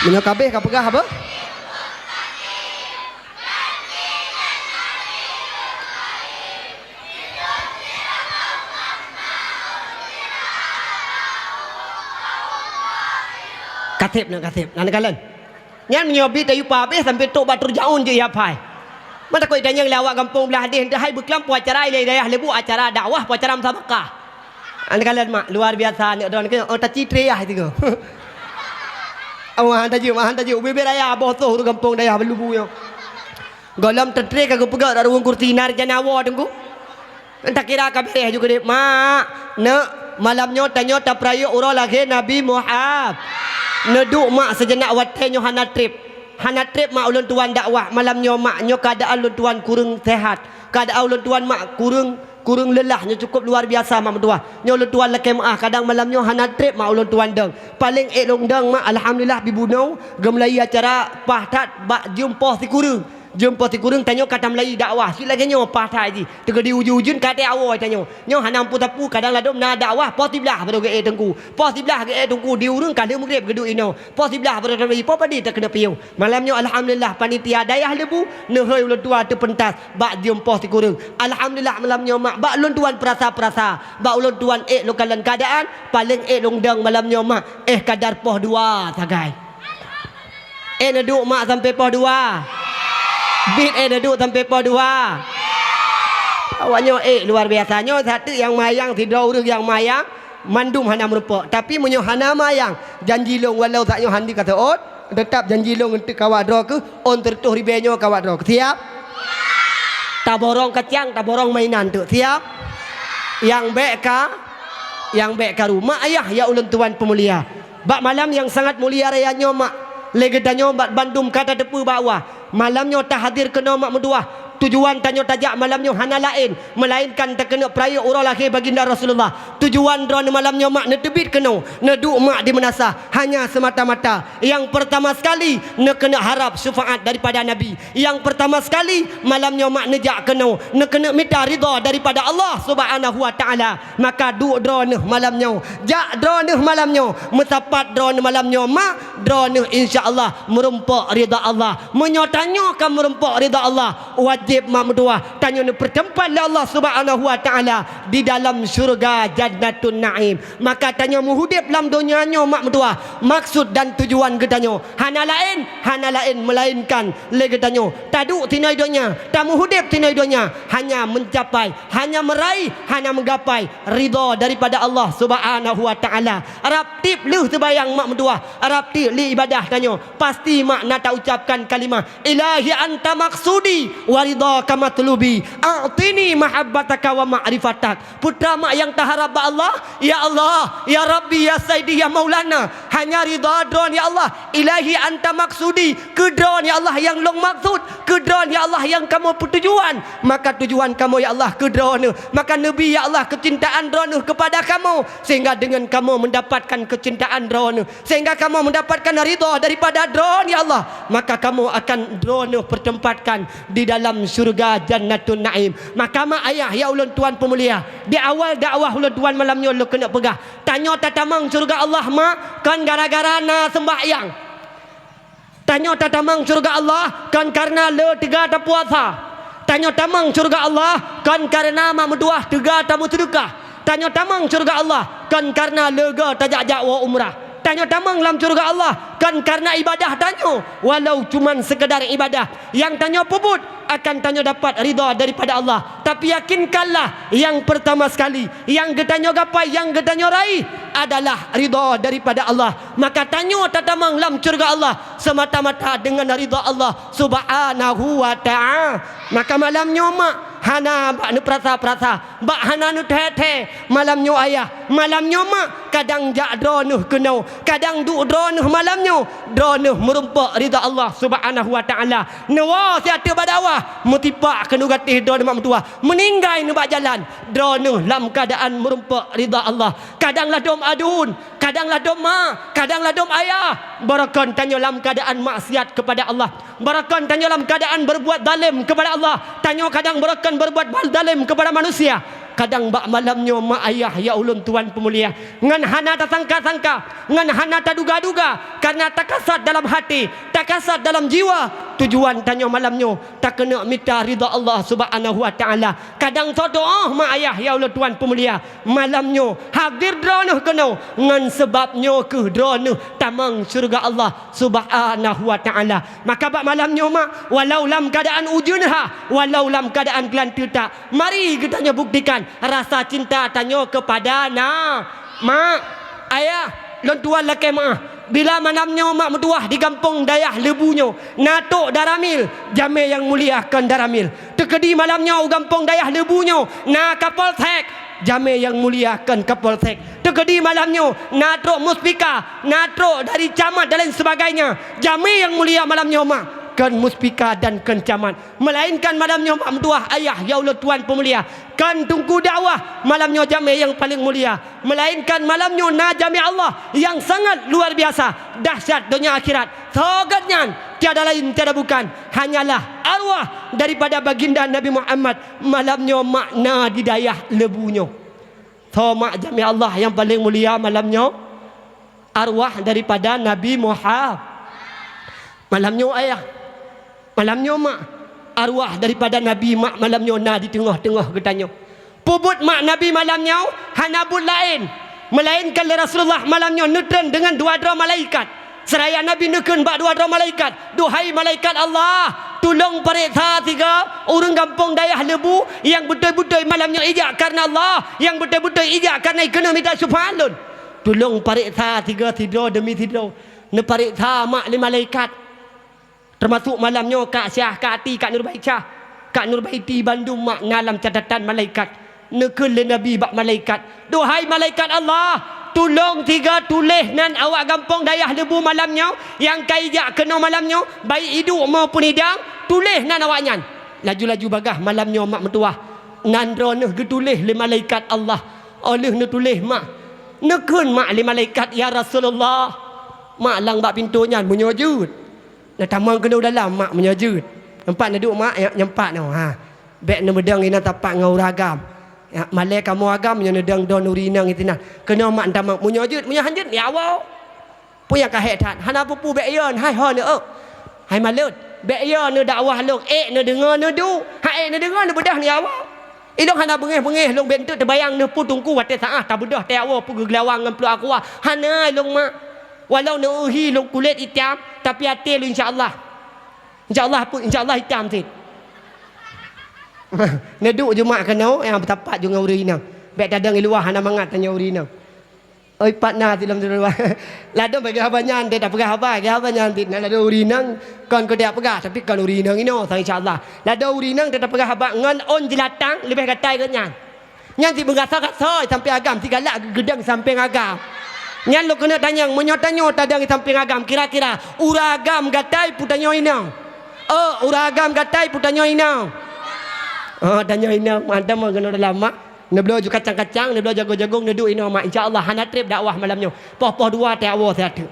Meunyoe ka abéh ka peugah haba? Ka seb na, ka seb. Na neukalon. Nyan meunyoe bit ayue pa abéh sampoe trok bak Turjaun jeuet hafai. Man takot itanyong lé awak gampông blah deh, hai beuklam peue acara ilée dayah leubuk acara dakwah, peue acara musabaqah. An kalon mak, luar biasa aneuk droeneuh, oh, taci triyah tiga. Oh, mahan tajeuet, mahan tajeuet. Ubé-bé raya boh toh ureueng gampông dayah Balubu nyoe. Gohlom teutré ka geupeugah rot ruweueng kursi na reujana woe teungku. Takira ka béh ju keudéh, mak, neuk, malam nyoe tanyoe tapeurayeuk uroe lahé Nabi Muhammad. Neuduek mak seujenak watée nyoe hana treb. Hana treb mak ulôn tuan dakwah malam nyoe mak, nyoe keuadaan ulôn tuan kureueng seuhat. Keuadaan ulôn tuan mak kureueng, kureueng leulah nyoe cukôp luar biasa mak meutuah. Nyoe ulôn tuan lakée meuáh kadang malam nyoe hana treb mak ulôn tuan dong. Paleng ék lôn dong mak alhamdulillah bibunoe geumeulayeue acara paih that bak jeuem poh sikureueng. Jeuem poh sikureueng tanyoe ka tameulayi dakwah, cit lagée nyoe paih that jih. Teukeudi ujeuen-ujeuen ka até awoe tanyoe. Nyoe hana meupeue-sapeue, kadang ladom na dakwah poh siblaih baru geuék teungku. Poh siblaih geuék teungku di ureueng ka lheueh meugreb geuduek inoe. Poh siblaih baru tameulayi, poh padé takeuneuk piôh. Malam nyoe alhamdulillah panitia dayah Leubue neuhôi ulôn tuan teupeuntas bak jeuem poh sikureueng. Alhamdulillah malam nyoe mak bak ulôn tuan peurasa-peurasa, bak ulôn tuan ék lôn kalon keuadaan, paleng ék lôn dong malam nyoe mak, éh kadar poh dua sagai. Ék neuduek mak sampai poh dua. Bit ék neuduek sampai poh dua. Awak nyoe ék luar biasa. Nyoe sateuk nyang mayang sidroe ureueng nyang mayang, mandum hana meurumpok. Tapi meunyoe hana mayang, janji lôn walau saat nyoe hana ka seuôt, teutap janji lôn eunteuk kawak droe keuh, ôn seureutôh ribée nyoe kawak droe keuh. Siap? Taborong kacang, taborong mainan teuk. Siap? Nyang bék ka, nyang bék karu. Mak ayah ya ulôn tuan peumulia. Bak malam nyang sangat mulia raya nyoe mak, lé geutanyoe bak bandum ka tateupeue bak Allah. Malam nyoe tahadir keunoe mak meutuwah. Tujuan tanyoe tajak malam nyoe hana laén, meulaénkan takeuneuk peurayeuk uroe lahé baginda Rasulullah. Tujuan droeneuh malam nyoe mak neuteubiet keunoe, neuduek mak di meunasah, hanya semata-mata nyang pertama sekali neukeuneuk harab syafaat daripada Nabi. Nyang pertama sekali malam nyoe mak neujak keunoe neukeuneuk mita ridha daripada Allah Subhanahu wa Taala. Maka duek droeneuh malam nyoe, jak droeneuh malam nyoe, meusapat droeneuh malam nyoe mak, droeneuh insya Allah meurumpok ridha Allah. Meunyoe tanyoe ka meurumpok ridha Allah, wajéb mak meutuwah tanyoe neupeuteumpat lé Allah Subhanahu wa Taala di dalam syeuruga Jannatun Naim. Maka tanyoe meuhudép lam donya nyoe mak meutuwah, maksud dan tujuan geutanyoe hana laén, hana laén meulaénkan lé geutanyoe taduek sinoe donya, tameuhudép sinoe donya, hanya meucapai, hanya meuraih, hana meugapai ridha daripada Allah Subhanahu wa Taala. Rab tieb lheueh seubayang mak meutuwah, rab tieb lé ibadah tanyoe, pasti mak na taucapkan kalimah, "Ilahi anta maksudi wa ridhaka matlubi, a'tini mahabbataka wa ma'rifatak." Peue teuma nyang taharab bak Allah? Ya Allah, ya Rabbi, ya Saidi, ya Maulana, hanya ridha Droeneuh ya Allah. Ilahi anta maksudi, keu Droeneuh ya Allah nyang lôn maksud, keu Droeneuh ya Allah nyang kamoe peutujuan. Maka tujuan kamoe ya Allah keu Droeneuh. Maka neubi ya Allah keucintaan Droeneuh keupada kamoe, sehingga deungon kamoe meundapatkan keucintaan Droeneuh. Sehingga kamoe meundapatkan ridha daripada Droeneuh ya Allah, maka kamoe akan Droeneuh peuteumpatkan di dalam syeuruga Jannatun Naim. Maka mak ayah ya ulôn tuan peumulia, di awal dakwah ulôn tuan malam nyoe lôn keuneuk peugah, tanyoe tatamong syeuruga Allah mak, kon gara-gara na seumbahyang. Tanyoe tatamong syeuruga Allah kon kareuna le teuga tapuasa. Tanyoe tamong syeuruga Allah kon kareuna mak meutuwah teuga tameuseudeukah. Tanyoe tamong syeuruga Allah kon kareuna le go tajak-jak woe umrah. Tanyoe tamong lam syeuruga Allah kon kareuna ibadah tanyoe, walau cuman seukeudar ibadah nyang tanyoe peubuet akan tanyoe dapat ridha daripada Allah. Tapi yakinkanlah, nyang peurtama sekali nyang geutanyoe gapai, nyang geutanyoe raih adalah ridha daripada Allah. Maka tanyoe tatamong lam syeuruga Allah seumata-mata deungon ridha Allah Subhanahu wa Ta'ala. Maka malam nyoe mak hana bak neupeurasa-peurasa, bak hana neuthée-thée. Malam nyoe ayah, malam nyoe mak, kadang jak Droeneuh keunoe, kadang duek Droeneuh malam nyoe, Droeneuh meurumpok ridha Allah Subhanahu wa Ta'ala. Neuwoe siat teuk bak dakwah, meutipak keunoe gatéh Droeneuh mak meutuwah, meuninggai nibak jalan, Droeneuh lam keuadaan meurumpok ridha Allah. Kadang ladom aduen, kadang ladom ma, kadang ladom ayah. Barokon tanyoe lam keuadaan maksiat keupada Allah. Barokon tanyoe lam keuadaan beurbuat zalem keupada Allah. Tanyoe kadang barokon beurbuat ba-, zalem keupada manusia. Kadang bak malam nyoe mak ayah ya ulôn tuan peumulia, ngon hana tasangka-sangka, ngon hana taduga-duga, kareuna takasat dalam haté, takasat dalam jiwa, tujuan tanyoe malam nyoe takeuneuk mita ridha Allah Subhanahu wa Ta'ala. Kadang soe doá mak ayah ya ulôn tuan peumulia, malam nyoe hadir Droeneuh keunoe ngon seubab nyoe keuh Droeneuh tamong syeuruga Allah Subhanahu wa Ta'ala. Maka bak malam nyoe mak, walau lam keuadaan ujeuen ha, walau lam keuadaan geulanteue tak, mari geutanyoe buktikan rasa cinta tanyoe keupada na mak ayah. Lôn tuan lakée meuáh, bila malam nyoe mak meutuwah di gampông dayah Leubue nyoe na trok daramil, jamé nyang mulia kon daramil. Teukeudi malam nyoe u gampông dayah Leubue nyoe na Kapolsek, jamé nyang mulia kon Kapolsek. Teukeudi malam nyoe na trok muspika, na trok dari camat dan lain sebagainya, jamé nyang mulia malam nyoe mak Kon muspika dan kon camat. Melainkan malam nyoe mak meutuah, ayah, ya Allah, tuan peumulia. Kon teungku dakwah, malam nyoe jamé nyang paleng mulia. Melainkan malam nyoe na jamé Allah nyang sangat luar biasa, dahsyat donya akhirat. Soe gobnyan? Tiada lain, tiada bukan, hanyalah arwah daripada baginda Nabi Muhammad. Malam nyoe mak na di dayah Lebu nyoe. Soe mak jamé Allah nyang paleng mulia malam nyoe? Arwah daripada Nabi Muha-, malam nyoe ayah, malam nyoe mak, arwah daripada Nabi mak malam nyoe na di teungoh-teungoh geutanyoe. Peubuet mak Nabi malam nyoe hana buet laén, melainkan lé Rasulullah malam nyoe neutreun deungon dua droe malaikat. Seuraya Nabi neukheun bak dua droe malaikat, "Duhai malaikat Allah, tulông pareksa sigoe ureuëng gampông dayah Lebu nyang beutôi-beutôi malam nyoe ijak kareuna Allah, nyang beutôi-beutôi ijak kareuna keuneuk mita syeufaat lôn." Tulông pareksa sigoe sidroe deumi sidroe. Neupareksa mak lé malaikat. Teumasok malam nyoe Kak Syah, Kak Ati, Kak Nurbaiti Syah, Kak Nurbaiti bandum mak na lam catatan malaikat. Neukheun lé Nabi bak malaikat, "Duhai malaikat Allah, tulông sigoe tuléh nan awak gampông dayah Lebu malam nyoe nyang ka ijak keunoe malam nyoe, baik iduek maupun idang, tuléh nan awaknyan." Laju-laju bagaih malam nyoe mak meutuah, nan droeneuh geutuléh lé malaikat Allah. Óh lheueh neutuléh mak, neukheun mak lé malaikat, "Ya Rasulullah, mak lang bak pintoe nyan meunyoe jeuet." Neutamong keunoe dalam mak meunyoe jeuet. Nyoe pat neuduek mak, nyoe pat nyoe. Ha. Bék neumeudong inan tapak ngon ureuëng agam. Ya, malée kamoe agam nyoe neudong droeneuh ureuëng inong disinan. Keunoe mak neutamong meunyoe jeuet, meunyoe han jeuet, ya Allah. Peue nyang ka hék that, hana peue-peue bék yo, hai ho neueu. Hai malôt, bék yo neudakwah lôn, ék neudeungoe neuduek, han ék neudeungoe neubeudoh, ya Allah. Ilông hana beungéh-beungéh lông bék teuk teubayang neupeue teungku watée saát tabeudoh teuak woe peue geugeulawa ngon pluek aqua. Hana ilông mak. Walau neuuhi lông kulét itam, tapi até lông insya Allah. Insya Allah peue? Insya Allah itam cit. Neuduek ju mak keunoe nyang beutapat ju ngon ureuëng inong. Bék tadong i luwa hana mangat tanyoe ureuëng inong. Oi pat na silom dulu. Ladôm bagi haba nyan teuh tapeugah haba, bagi haba nyan teuh na ladôm ureuëng inong kon keu dak peugah, tapi kon ureuëng inong inoe sang insya Allah. Ladôm ureuëng inong teuh tapeugah haba ngon ôn jeulatang leubeh gatai geuh nyan. Nyan si beurasa-rasa sampéng agam, si galak geugeudong sampéng agam. Nyan lôn keuneuk tanyong, meunyoe tanyoe tadong sampéng agam, kira-kira ureuëng agam gatai peue tanyoe inong? Oh, ureuëng agam gatai peue tanyoe inong? Oh, tanyoe inong, mantong meukeunong dalam mak. Neubloe ju kacang-kacang, neubloe jagong-jagong, neuduek inoe mak. Insya Allah hana treb dakwah malam nyoe. Poh-poh dua teuak woe siat teuk.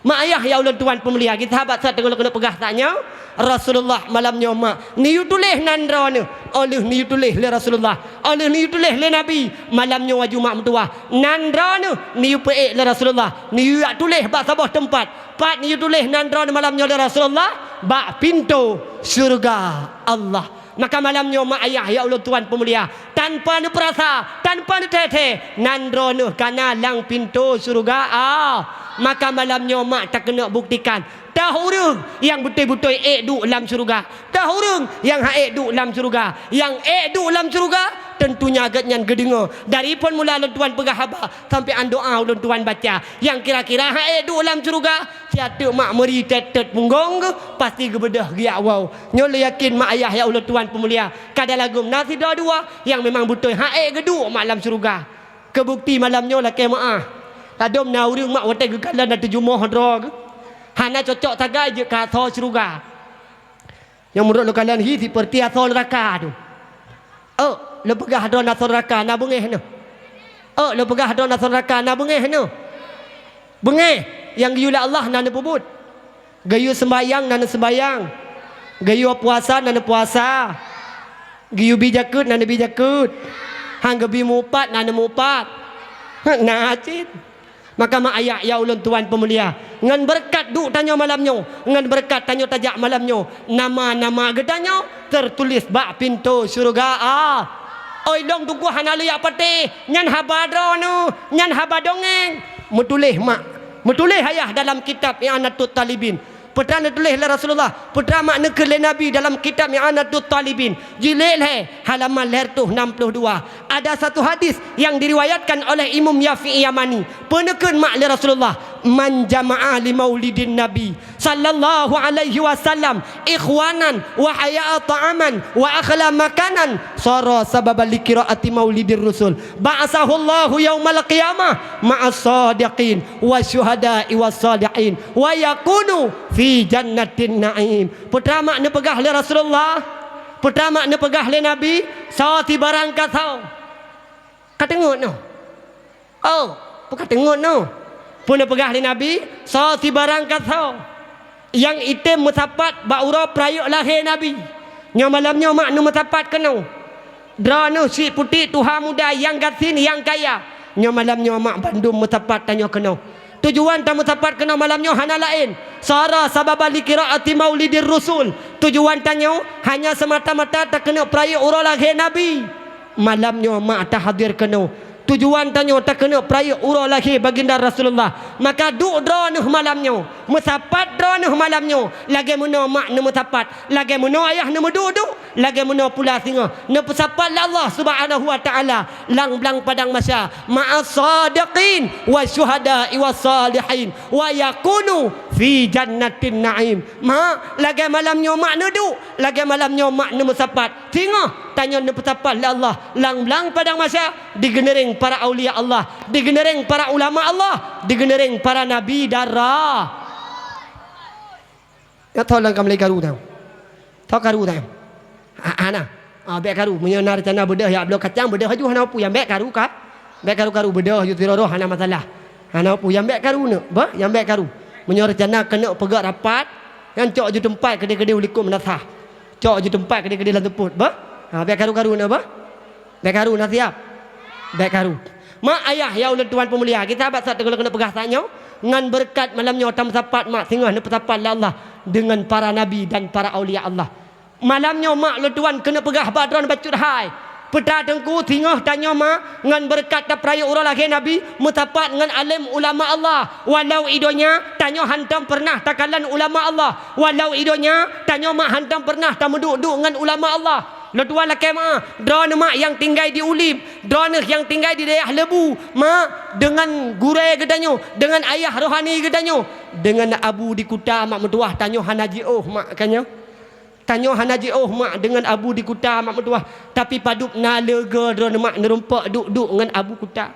Mak ayah ya ulôn tuan peumulia, geusahabat sat teungoh lôn keuneuk peugah saat nyoe, Rasulullah malam nyoe mak neuyue tuléh nan droeneuh, óh lheueh neuyue tuléh lé Rasulullah, óh lheueh neuyue tuléh lé Nabi. Malam nyoe aju mak meutuwah, nan droeneuh neuyue peuék lé Rasulullah, neuyue jak tuléh bak saboh teumpat. Pat neuyue tuléh nan droeneuh malam nyoe lé Rasulullah? Bak pintoe syeuruga Allah. Maka malam nyoe mak ayah ya ulôn tuan peumulia, tanpa neupeurasa, tanpa neuthée-thée, nan droeneuh ka na lam pintoe syeuruga. Ah, maka malam nyoe mak takeuneuk buktikan, toh ureuëng nyang beutôi-beutôi ék duek lam syeuruga, toh ureuëng nyang han ék duek lam syeuruga. Nyang ék duek lam syeuruga, teuntunya geuhnyan geudeungoe dari phon mula ulôn tuan peugah haba sampoe án doa ulôn tuan baca. Nyang kira-kira han ék duek lam syeuruga, siat teuk mak meuri tét-tét punggong geuh, pasti geubeudoh geujak woe. Nyoe lôn yakin mak ayah ya ulôn tuan peumulia, kada lagom na sidroe dua nyang memang beutôi han ék geuduek mak lam syeuruga. Keubukti malam nyoe lakée meuáh, ladôm na ureuëng mak watée geukalon na teujumoh droe geuh, hana cocok sagai jeuet keu asoe syeuruga. Nyang meunurot lôn kalon hi sipeurti asoe neuraka tu. Ôk, lôn peugah droe na asoe neuraka na beungéh nyoe. Ôk, lôn peugah droe na asoe neuraka na beungéh nyoe. Beungéh nyang geuyue lé Allah na neupeubuet. Geuyue seumbahyang na neuseumbahyang. Geuyue puasa na neupuasa. Geuyue bi jakeuet na neubi jakeuet. Han geubi mupat na neumupat. Na cit. Maka mak ayah ya ulôn tuan peumulia, ngon beureukat duek tanyoe malam nyoe, ngon beureukat tanyoe tajak malam nyoe, nama-nama geutanyoe teutuléh bak pintoe syeuruga. Ah, oi lôn tugoe hana lôn jak patéh, nyan haba droeneuh, nyan haba dongeng. Meutuléh mak, meutuléh ayah dalam kitab I'anatut Thalibin. Peue teuma neutuléh lé Rasulullah, peue teuma mak neukheun lé Nabi dalam kitab I'anatut Thalibin, jilid lhée, halaman lhée reutôh nam ploh dua. Ada satu hadis yang diriwayatkan oleh Imam Syafi'i Yamani. Peue neukheun mak lé Rasulullah, "Man jama'a li maulidin Nabi, Sallallahu alaihi wasallam, ikhwanan wa hay'a ta'aman wa akhla makanan, sara sababan li qiraati maulidir rasul. Ba'atsahullahu yaumal qiyamah ma'as sadiqin wa syuhada'i was salihin wa yakunu fi jannatin na'im. Peue teuma neupeugah lé Rasulullah? Peue teuma neupeugah lé Nabi? Soe sibarang kasoe. Ka teungeut noh. Oh, peue ka teungeut noh. Peue neupeugah lé Nabi? Soe sibarang kasoe nyang item meusapat bak uroe peurayeuk lahé Nabi. Nyoe malam nyoe mak neumeusapat keunoe. Droeneuh syiek putéh tuha muda nyang gasien nyang kaya. Nyoe malam nyoe mak bandum meusapat tanyoe keunoe. Tujuan tameusapat keunoe malam nyoe hana laén, sara sababan li qiraati maulidir rasul. Tujuan tanyoe hanya semata-mata takeuneuk peurayeuk uroe lahé Nabi. Malam nyoe mak tahadir keunoe. Tujuan tanyoe takeuneuk peurayeuk uroe lahé Baginda Rasulullah. Maka duek droeneuh malam nyoe, meusapat droeneuh malam nyoe, lagée meunoe mak neumeusapat, lagée meunoe ayah neumeuduek-duek, lagée meunoe pula singoh neupeusapat lé Allah Subhanahu wa Ta'ala lam blang padang mahsyar ma'as sadiqin wa syuhada'i was salihin wa yakunu fi jannatin na'im. Mak, lagée malam nyoe mak neuduek, lagée malam nyoe mak neumeusapat. Singoh tanyoe neupeusapat lé Allah lam blang padang mahsyar, digeuneureng para aulia Allah, digeuneureng para ulama Allah, digeuneureng para nabi dara. Nyoe tho lam kamoe lé karu tau. Tho karu tau. Ha, hana. Ah, bék karu. Meunyoe na reuncana beudôh jak bloe kacang, beudôh aju hana peue nyang bék karu ka. Bék karu-karu beudôh aju sidroe-droe hana masalah. Hana peue nyang bék karu neuk, bah, nyang bék karu. Meunyoe reuncana keuneuk peugah rapat, nyan cok aju teumpat keudeh-keudeh u likot meunasah. Cok aju teumpat keudeh-keudeh lam seupôt, bah. Ha, bék karu-karu neuk, bah. Bék karu na siab. Bék karu. Mak ayah nyang ulôn tuan peumulia, geusabat sat teungoh lôn keuneuk peugah saat nyoe, ngon beureukat malam nyoe tameusapat mak singoh neupeusapat lé Allah deungon para nabi dan para aulia Allah. Malam nyoe mak lôn tuan keuneuk peugah bak droeneuh bacut hai. Peue teuma teungku singoh tanyoe mak ngon beureukat tapeurayeuk uroe lahé Nabi meusapat ngon além ulama Allah. Walau i donya tanyoe hantom peureunah takalon ulama Allah. Walau i donya tanyoe mak hantom peureunah tameuduek-duek ngon ulama Allah. Lôn tuan lakée meuah, droeneuh mak nyang tinggai di Ulim, droeneuh nyang tinggai di dayah Lebu, mak, deungon gurée geutanyoe, deungon ayah rohani geutanyoe, deungon abu di kuta mak meutuwah tanyoe hana jiôh mak ka nyoe. Tanyoe hana jiôh mak deungon abu di kuta mak meutuwah, tapi padub na leuga droeneuh mak neurumpok duek-duek ngon abu kuta.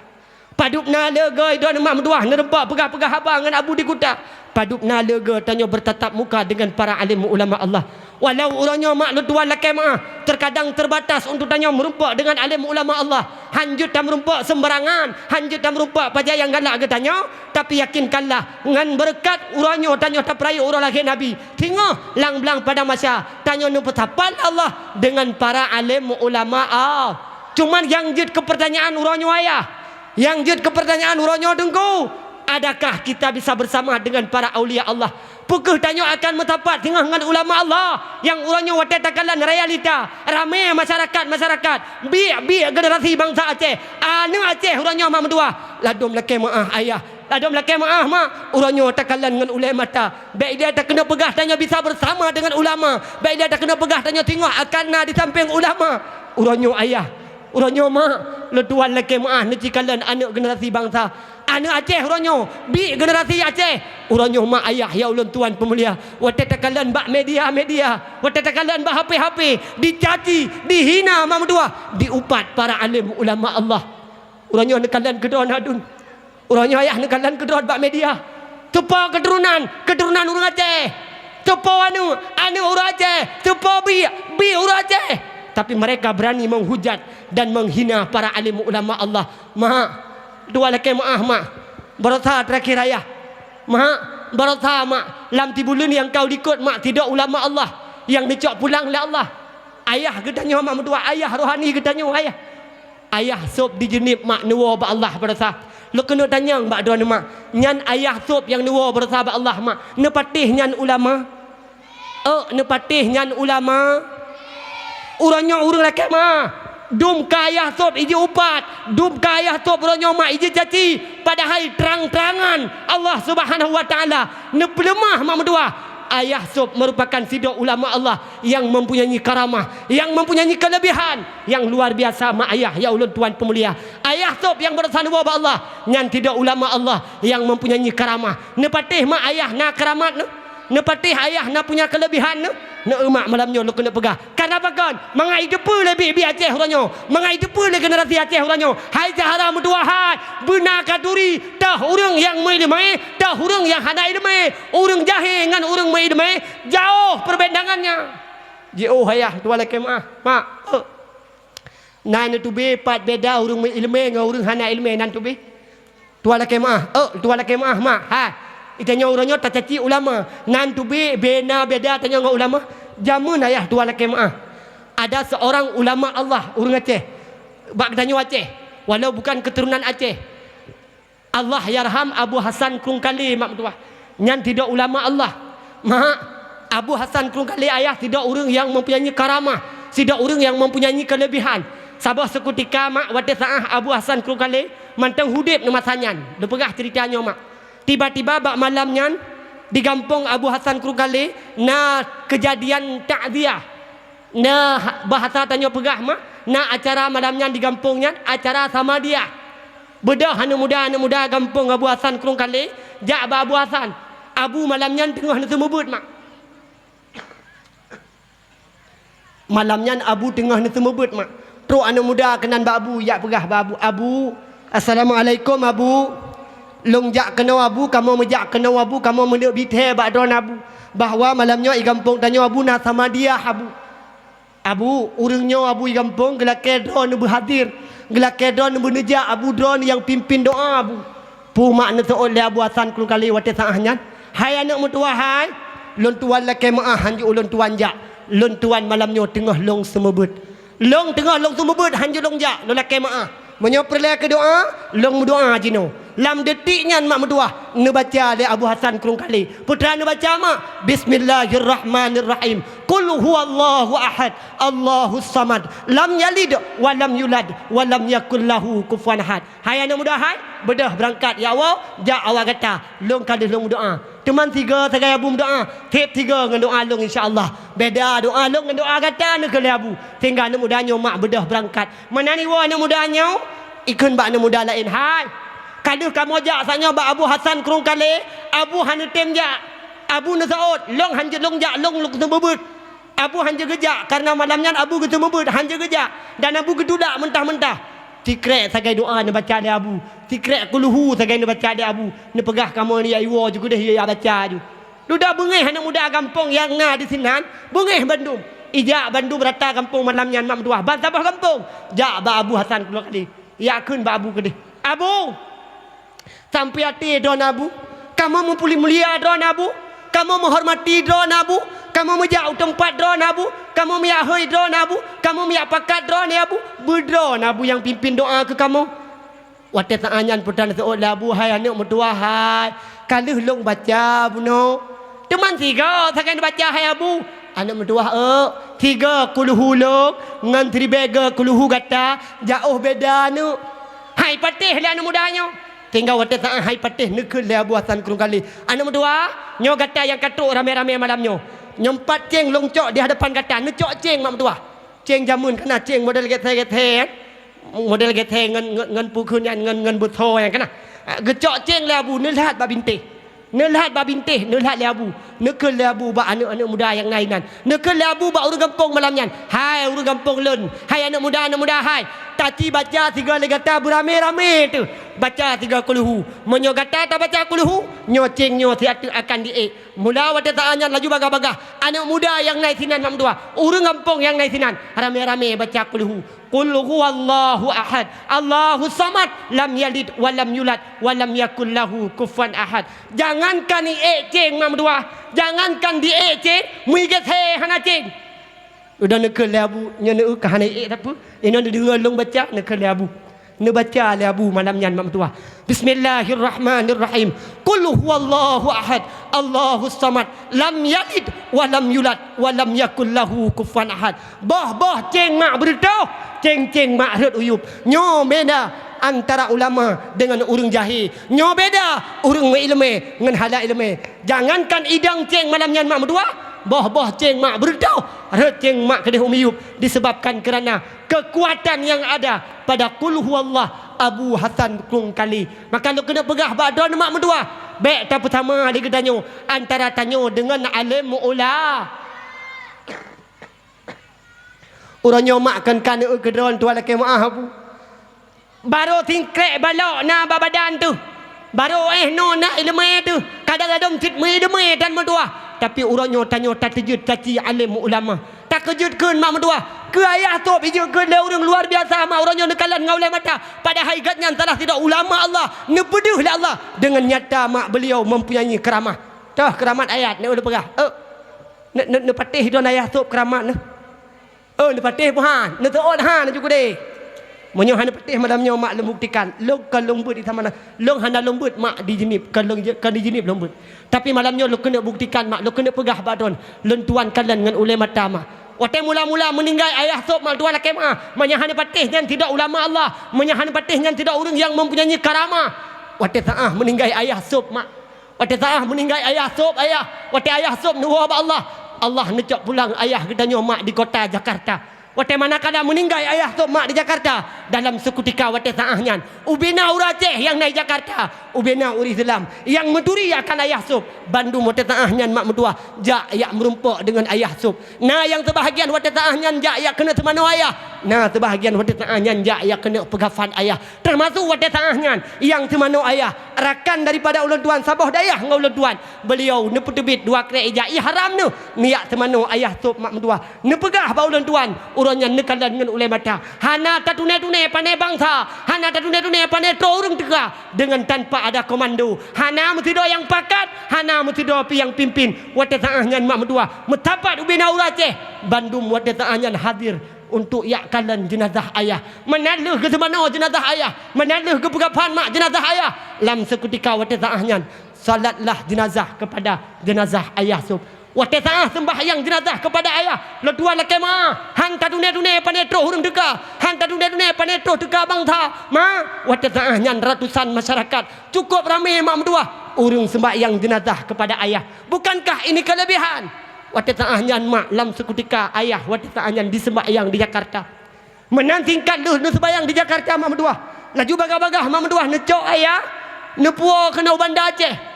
Padub na leuga droeneuh mak meutuwah neurumpok peugah-peugah haba ngon abu di kuta. Padub na leuga tanyoe beurtatap muka deungon para além ulama Allah. Walau uroe nyoe mak lôn tuan lakée meuah, teukadang teurbatas untuk tanyoe meurumpok deungon além ulama Allah. Hanjeuet tameurumpok seumbarangan, hanjeuet tameurumpok paja nyang galak geutanyoe, tapi yakinkanlah, ngon beureukat uroe nyoe tanyoe tapeurayeuk uroe lahé Nabi, singoh lam blang padang mahsyar tanyoe neupeusapat lé Allah deungon para além ulama Allah. Cuman nyang jeuet keu peurtanyaan uroe nyoe ayah, nyang jeuet keu peurtanyaan uroe nyoe teungku, adakah kita bisa bersama dengan para aulia Allah? Peu kheueh tanyoe akan meusapat singoh ngon ulama Allah nyang uroe nyoe watée takalon realita ramé masyarakat-masyarakat, biek-biek generasi bansa Aceh, aneuëk Aceh uroe nyoe mak meutuwah, ladôm lakée meuah ayah, ladôm lakée meuah mak, uroe nyoe takalon ngon ulée mata. Bék idéh takeuneuk peugah tanyoe bisa bersama dengan ulama. Bék idéh takeuneuk peugah tanyoe singoh akan na di sampéng ulama. Uroe nyoe ayah, uroe nyoe mak, lôn tuan lakée meuah neucikalon aneuëk generasi bansa. Aneuëk Aceh uroe nyoe, biek generasi Aceh. Uroe nyoe mak ayah nyang ulôn tuan peumulia, watée takalon bak media-media, watée takalon bak H P-H P, dicaci, dihina mak meutuwah, diupat para além ulama Allah. Uroe nyoe neukalon keudroe na dun. Uroe nyoe ayah neukalon keudroe bak media. Teupo keuturonan, keuturonan ureuëng Aceh. Teupo aneuëk, aneuëk ureuëng Aceh. Teupo biek, biek ureuëng Aceh. Tapi mereka berani menghujat dan menghina para alim ulama Allah. Mak, dua lakée meuah mak. Barosa terakhir ayah. Mak, barosa mak. Lam tibuleuen nyang ka u likot mak, sidroe ulama Allah nyang neucok pulang lé Allah. Ayah geutanyoe mak meutuwah, ayah rohani geutanyoe ayah. Ayah sôb di Jeunieb mak neuwoe bak Allah barosa. Lôn keuneuk tanyong bak droeneuh mak, nyan ayah sôb nyang neuwoe barosa bak Allah mak, neupatéh nyan ulama? Ôk, neupatéh nyan ulama? Uroe nyoe ureuëng lakée meuah, dum ka ayah sôb ijeuet upat, dum ka ayah sôb uroe nyoe mak ijeuet caci, padahai trang-trangan Allah Subhanahu wa Taala neupeuleumah mak meutuwah. Ayah sôb meurupakan sidroe ulama Allah nyang mempunyai karamah, nyang mempunyai kelebihan nyang luar biasa mak ayah nyang ulôn tuan peumulia. Ayah sôb nyang barosa neuwoe bak Allah, nyan sidroe ulama Allah nyang mempunyai karamah. Neupatéh mak ayah na karamat nyoe? Neupatéh ayah na punya keulebihan neu-, neu-, mak malam nyoe lôn keuneuk peugah. Karena pakon? Mangat jiteupeue lé biek-biek Aceh uroe nyoe. Mangat jiteupeue lé generasi Aceh uroe nyoe. Hai syedara meutuwah hai, beuna ka turi, toh ureuëng nyang meuileumé, toh ureuëng nyang hana ileumé, ureuëng jahé ngon ureuëng meuileumé, jauh perbandingannya. Jiôh ayah, tuan lakée meuáh, mak. Eh. Na neutubé pat beda ureuëng meuileumé ngon ureuëng hana ileumé nan tubé. Tuan lakée meuáh, eh, tuan lakée meuáh, mak, hai. Geutanyoe uroe nyoe tacaci ulama, nan tubé bena beda tanyoe ngon ulama. Jameun ayah tuan lakée meuáh, ada seorang ulama Allah, ureuëng Aceh. Bak geutanyoe Aceh, walau bukan keturunan Aceh. Allahyarham Abu Hasan Krueng Kalé, mak meutuwah. Nyan sidroe ulama Allah. Mak, Abu Hasan Krueng Kalé ayah sidroe ureuëng nyang mempunyai karamah, sidroe ureuëng nyang mempunyai kelebihan. Saboh seukutika, mak, watée saát Abu Hasan Krueng Kalé mantong udeb ngon masa nyan. Lôn peugah ceurita nyoe, mak. Tiba-tiba bak malam nyan, di gampông Abu Hasan Krueng Kalé na keujadian takziah. Na ha-, bahasa tanyoe peugah, mak, na acara malam nyan di gampông nyan, acara samadiah. Beudôh aneuëk muda-aneuëk muda gampông Abu Hasan Krueng Kalé jak bak Abu Hasan. Abu malam nyan teungoh neuseumeubeuet, mak. Malam nyan Abu teungoh neuseumeubeuet, mak. Trok aneuëk muda keunan bak Abu, jak peugah bak Abu, "Abu, assalamualaikum, Abu. Lôn jak keunoe, Abu, kamoe meujak keunoe, Abu, kamoe meuneuk bithée bak droeneuh, Abu, bahwa malam nyoe i gampông tanyoe, Abu, na samadiah, Abu." Abu, ureuëng nyoe Abu i gampông geulakée droeneuh beuhadir, geulakée droeneuh beuneujak Abu droeneuh nyang pimpin doá Abu. Peue mak neuseuôt lé Abu Hasan Krueng Kalé watée saát nyan, "Hai aneuëk meutuwah hai, lôn tuan lakée meuáh hanjeuet ulôn tuan jak. Lôn tuan malam nyoe teungoh lôn seumeubeuet. Lôn teungoh lôn seumeubeuet hanjeuet lôn jak, lôn lakée meuáh. Meunyoe peureulée keu doá, lôn meudoá jinoe." Lam detik nyan mak meutuwah neubaca lé Abu Hasan Krueng Kalé. Peue teuma neubaca, mak? Bismillahirrahmanirrahim. Qul huwallahu ahad, Allahus samad, lam yalid wa lam yulad, wa lam yakul lahu kufuwan ahad. Hai aneuëk muda hai, beudôh beurangkat, ya Allah, jak awak gata, lôn ka deuh lôn meudoá. Teuma sigoe sagai Abu meudoá, seb sigoe ngon doá lôn insya Allah. Beda doá lôn ngon doá gata neukheun lé Abu. Sehingga aneuëk muda nyoe mak beudôh beurangkat. Meunan iwoe aneuëk muda nyoe, ikheun bak aneuëk muda laén, "Hai, ka deuh kamoe jak saát nyoe bak Abu Hasan Krueng Kalé, Abu hana tem jak. Abu neuseuôt, lôn hanjeuet lôn jak, lôn, lôn seumeubeuet." Abu hanjeuet geujak, kareuna malam nyan Abu geuseumeubeuet, hanjeuet geujak, dan Abu geutulak meuntah-meuntah. Sikrek sagai doá neubaca lé Abu, sikrek kulhu sagai neubaca lé Abu, neupeugah kamoe nyoe ya iwoe ju keudeh ya baca ju. Dudoe beungéh aneuëk muda gampông nyang na disinan, beungéh bandum. Ijak bandum rata gampông malam nyan mak meutuwah, ban saboh gampông jak bak Abu Hasan Krueng Kalé. Ijak kheun bak Abu keudeh, "Abu, sampai até droeneuh Abu, kamoe meupuléh mulia droeneuh Abu, kamoe meuhormati droeneuh Abu, kamoe meujak u teumpat droeneuh Abu, kamoe meujak hôi droeneuh Abu, kamoe meujak pakat droeneuh Abu, beudroeneuh Abu nyang pimpin doá keu kamoe." Watée saát nyan peue teuma neuseuôt lé Abu, "Hai aneuëk meutuwah hai, ka lheueh lôn baca bunoe." "Teuma sigoe sagai neubaca hai Abu?" "Aneuëk meutuwah eu, sigoe kulhu lôn ngon siribée goe kulhu gata, jaôh beda aneuëk." Hai patéh lé aneuëk muda nyoe. Sehingga watée saát hai patéh neukheun lé Abu Hasan Krueng Kalé, "Aneuëk meutuwah, nyoe gata nyang ka trok ramé-ramé malam nyoe. Nyoe pat céng lôn cok di hadapan gata, neucok céng mak meutuwah." Céng jameun kana, céng model gethée-gethée, model gethée ngon, ngon, ngon peue kheun nyan, ngon, ngon beutho nyan kana. Geucok céng lé Abu, neulhat bak bintéh. Neulhat bak bintéh, neulhat lé Abu. Neukheun lé Abu bak aneuëk-aneuëk muda nyang na inan. Neukheun lé Abu bak ureuëng gampông malam nyan, "Hai ureuëng gampông lôn, hai aneuëk muda-aneuëk muda hai, taci baca sigoe lé gata beuramé-ramé teuh. Baca sigoe kulhu. Meunyoe gata tabaca kulhu, nyoe céng nyoe siat teuk akan diék." Mula watée saát nyan laju bagah-bagah aneuëk muda nyang na sinan mak meutuwah, ureuëng gampông nyang na sinan, ramé-ramé baca kulhu. "Qul huwallahu ahad, Allahus samad, lam yalid wa lam yulad, wa lam yakul lahu kufuwan ahad." Jangankan iék céng mak meutuwah, jangankan diék céng, meuigét hé hana céng. Udah neukheun lé Abu, nyoe neu ka hana ék sapeue. Inoe neudeungoe lôn baca, neukheun lé Abu. Neubaca lé Abu malam nyan mak meutuwah, "Bismillahirrahmanirrahim. Qul huwallahu ahad, Allahus samad, lam yalid wa lam yulad, wa lam yakul lahu kufuwan ahad." Boh-boh céng mak beureutoh, céng-céng mak rhot uyueb. Nyoe beda antara ulama deungon ureuëng jahé. Nyoe beda ureuëng meuileumé ngon hana ileumé. Jangankan idang céng malam nyan mak meutuwah, boh-boh céng mak beureutoh, rhot céng mak keudeh u miyueb, disebabkan kerana kekuatan yang ada pada qul huwallah, Abu Hasan Krueng Kali. Maka lôn keuneuk peugah bak droeneuh mak meutuwah, bék tapeusama lé geutanyoe antara tanyoe deungon além ula. Uroe nyoe mak kon ka neueu keu droeneuh tuan lakée meu'ah Abu. Barô singkrek balok na bak badan teuh. Barô éh noe na ileumé teuh. Kadang-kadang cit meuileumé tan meutuwah. Tapi uroe nyoe tanyoe tateujeuet caci além ulama. Takeujeuet kheun mak meutuwah. Keu ayah sôb ijeuet kheun lé ureuëng luar biasa mak uroe nyoe neukalon ngon ulée mata. Padahai gobnyan salah sidroe ulama Allah, neupeudeuh lé Allah. Deungon nyata mak beuliau mempunyai keuramah. Toh keuramat ayah, neueu lôn peugah. Eh, ne-, ne-, neupatéh droen ayah sôb keuramat neuh. Oh, neupatéh pun han, neuteuôt han, neujukudeh. Meunyoe hana patéh malam nyoe mak lôn buktikan, lôn kon lôn beuet di sama na. Lôn hana lôn beuet mak di Jeunieb, kon lôn je-, kon di Jeunieb lôn beuet. Tapi malam nyoe lôn keuneuk buktikan mak, lôn keuneuk peugah bak droen, lôn tuan kalon ngon ulée mata mak. Watée mula-mula meuninggai ayah sôb mak tuan lakée meu'ah, meunyoe hana patéh nyan sidroe ulama Allah, meunyoe hana patéh nyan sidroe ureuëng nyang mempunyai karamah. Watée saáh meuninggai ayah sôb mak, watée saáh meuninggai ayah sôb ayah, watée ayah sôb neuwoe bak Allah, Allah neucok pulang ayah geutanyoe mak di kota Jakarta. Watée manakala meuninggai ayah sôb mak di Jakarta, dalam seukutika watée saáh nyan, ubena ureuëng Aceh nyang na di Jakarta, ubena ureuëng Islam nyang meuturi akan ayah sôb, bandum watée saáh nyan mak meutuwah jak yak meurumpok deungon ayah sôb. Na nyang seubahagian watée saáh nyan jak yak keuneuk seumanoe ayah, na seubahagian watée saáh nyan jak yak keuneuk peugafan ayah. Teumasok watée saáh nyan nyang seumanoe ayah, rakan daripada ulôn tuan saboh dayah ngon ulôn tuan. Beuliau neupeuteubiet dua krek ija, ié haram neuh, neujak seumanoe ayah sôb mak meutuwah. Neupeugah bak ulôn tuan, uroe nyan neukalon ngon ulée mata. Hana tatuné-tuné pané bansa, hana tatuné-tuné pané troh ureuëng teuka deungon tanpa ada komando. Hana meusidroe nyang pakat, hana meusidroe pih nyang pimpin. Watée saáh nyan mak meutuwah, meusapat ubena ureuëng Aceh, bandum watée saáh nyan hadir untuk yak kalon jeunazah ayah. Meunan lheueh geuseumanoe jeunazah ayah, meunan lheueh geupeugafan mak jeunazah ayah. Lam seukutika watée saáh nyan, salatlah jeunazah kepada jeunazah ayah sôb. Watée saáh seumbahyang jeunazah kepada ayah, lôn tuan lakée meu'ah, han tatuné-tuné pané troh ureuëng teuka, han tatuné-tuné pané troh teuka bansa. Ma, watée saáh nyan ratusan masyarakat cukup ramé mak meutuwah, ureuëng seumbahyang jeunazah kepada ayah. Bukankah ini kelebihan? Watée saáh nyan mak lam seukutika ayah watée saáh nyan diseumbahyang di Jakarta. Meunan singkat lheueh neuseumbahyang di Jakarta mak meutuwah, laju bagah-bagah mak meutuwah neucok ayah neupuwoe keunoe u Banda Aceh.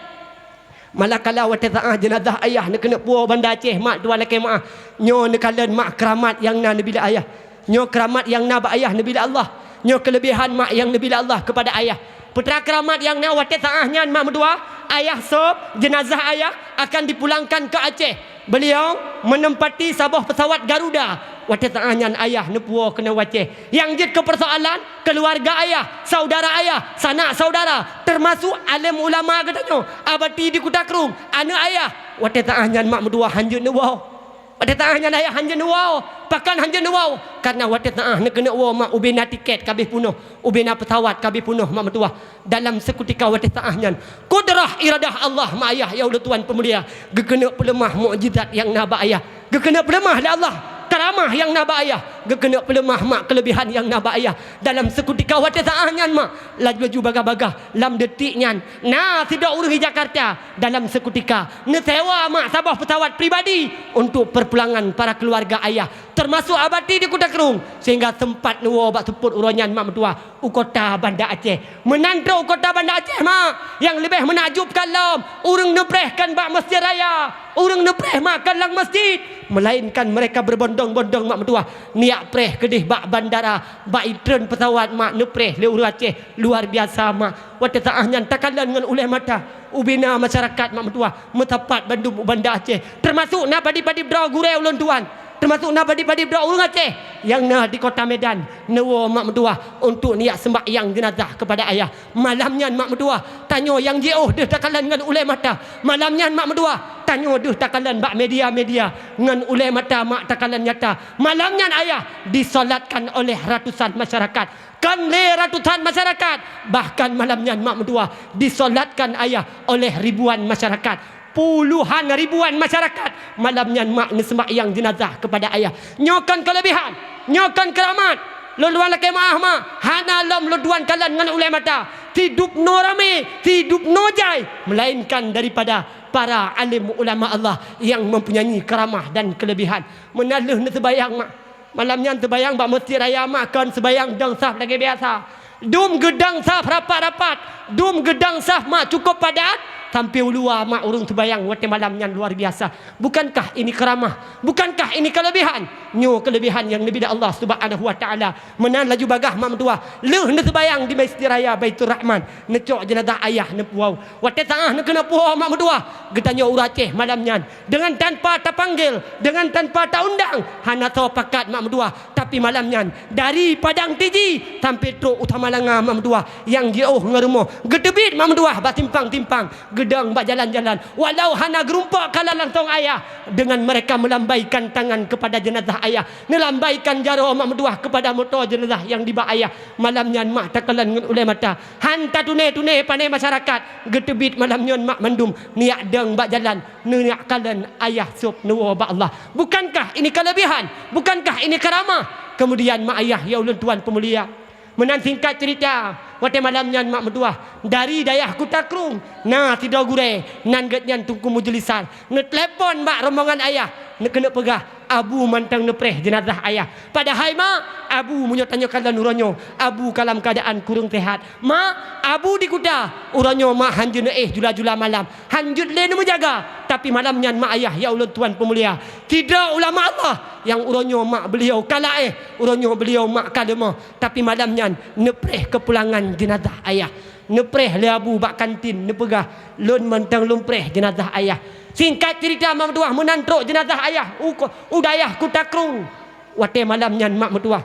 Manakala watée saáh jeunazah ayah neukeuneuk puwoe u Banda Aceh mak tuan lakée meu'ah, nyoe neukalon mak keuramat nyang na neubi lé ayah. Nyoe keuramat nyang na bak ayah neubi lé Allah. Nyoe keulebihan mak nyang neubi lé Allah kepada ayah. Peue teuma keuramat nyang na watée saáh nyan mak meutuwah, ayah sôb, jeunazah ayah akan dipulangkan ke Aceh. Beuliau meuneumpati saboh peusawat Garuda. Watée saáh nyan ayah neupuwoe keunoe u Aceh. Nyang jeuet keu peursoalan, keuluwarga ayah, saudara ayah, sanak saudara, teumasok além ulama geutanyoe, Abati di Kuta Krueng, aneuëk ayah. Watée saáh nyan mak meutuwah han jeuet neuwoe. Watée saáh nyan ayah han jeuet neuwoe. Pakon han jeuet neuwoe? Kareuna watée saáh neukeuneuk woe mak ubena tiket ka abéh peunoh, ubena peusawat ka abéh peunoh mak meutuwah. Dalam seukutika watée saáh nyan, kudrah iradah Allah mak ayah ya ulôn tuan peumulia, geukeuneuk peuleumah mukjizat nyang na bak ayah, geukeuneuk peuleumah lé Allah karamah nyang na bak ayah, geukeuneuk peuleumah mak keuleubihan nyang na bak ayah. Dalam seukutika watée saáh nyan mak, laju-laju bagah-bagah lam detik nyan na sidroe ureuëng di Jakarta dalam seukutika neusewa mak saboh peusawat pribadi untuk peurpulangan para keuluwarga ayah, teumasok Abati di Kuta Krueng, sehingga seumpat neuwoe bak seupôt uroe nyan mak meutuwah u kota Banda Aceh. Meunan trok u kota Banda Aceh mak, nyang leubeh meunakjubkan lom, ureuëng neupreh kon bak Masjid Raya, ureuëng neupreh mak kon lam masjid, melainkan mereka berbondong-bondong mak meutuwah neujak preh keudeh bak bandara, bak itreun peusawat mak neupreh lé ureuëng Aceh luar biasa mak. Watée saáh nyan takalon ngon ulée mata, ubena masyarakat mak meutuwah meusapat bandum u Banda Aceh, teumasok na padub-padub droe gurée ulôn tuan, teumasok na padub-padub droe ureuëng Aceh nyang na di kota Medan neuwoe mak meutuwah untuk neujak seumbahyang jeunazah kepada ayah. Malam nyan mak meutuwah, tanyoe nyang jiôh deuh takalon ngon ulée mata. Malam nyan mak meutuwah, tanyoe deuh takalon bak media-media ngon ulée mata mak takalon nyata. Malam nyan ayah disolatkan oleh ratusan masyarakat. Kon lé ratusan masyarakat, bahkan malam nyan mak meutuwah disolatkan ayah oleh ribuan masyarakat. Puluhan ribuan masyarakat malam nyan mak neuseumbahyang jeunazah kepada ayah. Nyoe kon keuleubihan, nyoe kon keuramat. Lôn tuan lakée meu'ah mak, hana lom lôn tuan kalon ngon ulée mata sidub noe ramé, sidub noe jai, melainkan daripada para além ulama Allah nyang mempunyai karamah dan keuleubihan. Meunan lheueh neuseumbahyang mak, malam nyan seumbahyang bak Masjid Raya mak kon seumbahyang dong saf lagée biasa. Dum geudong saf rapat-rapat, dum geudong saf mak cukup padat, sampai u luwa mak ureuëng seubayang watée malam nyan luar biasa. Bukankah ini keramah? Bukankah ini kelebihan? Nyoe kelebihan nyang neubi lé Allah Subhanahu wa Taala. Meunan laju bagaih mak meutuwah, lheueh neuseubayang di Masjid Raya Baiturrahman, neucok jeunazah ayah neupuwoe. Watée tangah neukeunong puwoe mak meutuwah, geutanyoe ureuëng Aceh malam nyan, dengan tanpa tapanggil, dengan tanpa taundang, hana soe pakat mak meutuwah. Tapi malam nyan, dari Padang Tiji sampai trok u Samalanga mak meutuwah, nyang jiôh ngon rumoh, geuteubiet mak meutuwah bak simpang-simpang, geudong bak jalan-jalan. Walau hana geurumpok kalon langsong ayah, dengan mereka melambaikan tangan kepada jenazah ayah, neulambaikan jaroe mak meutuwah kepada moto jenazah nyang dibak ayah. Malam nyan mak takalon ngon ulée mata, han tatuné-tuné pané masyarakat, geuteubiet malam nyan mak mandum neujak dong bak jalan, neujak kalon ayah sôb neuwoe bak Allah. Bukankah ini kelebihan? Bukankah ini keramah? Kemudian mak ayah ya ulôn tuan peumulia, meunan singkat cerita, watée malam nyan mak meutuwah, dari dayah Kuta Krueng na sidroe gurée, nan geuhnyan Teungku Mujlisan, neutelepon bak rombongan ayah, neukeuneuk peugah, Abu mantong neupreh jeunazah ayah. Padahai mak, Abu meunyoe tanyoe kalon uroe nyoe, Abu ka lam keuadaan kureueng sehat. Mak, Abu di Kuta, uroe nyoe mak han jeuet neuéh jula-jula malam, han jeuet lé neumeujaga. Tapi malam nyan mak ayah ya ulôn tuan peumulia, sidroe ulama Allah nyang uroe nyoe mak beuliau ka laéh, uroe nyoe beuliau mak ka leumoh. Tapi malam nyan neupreh keupulangan jeunazah ayah. Neupreh lé Abu bak kantin, neupeugah, lôn mantong lôn preh jeunazah ayah. Singkat cerita mak meutuwah, meunan trok jeunazah ayah u, u dayah Kuta Krueng. Watée malam nyan mak meutuwah,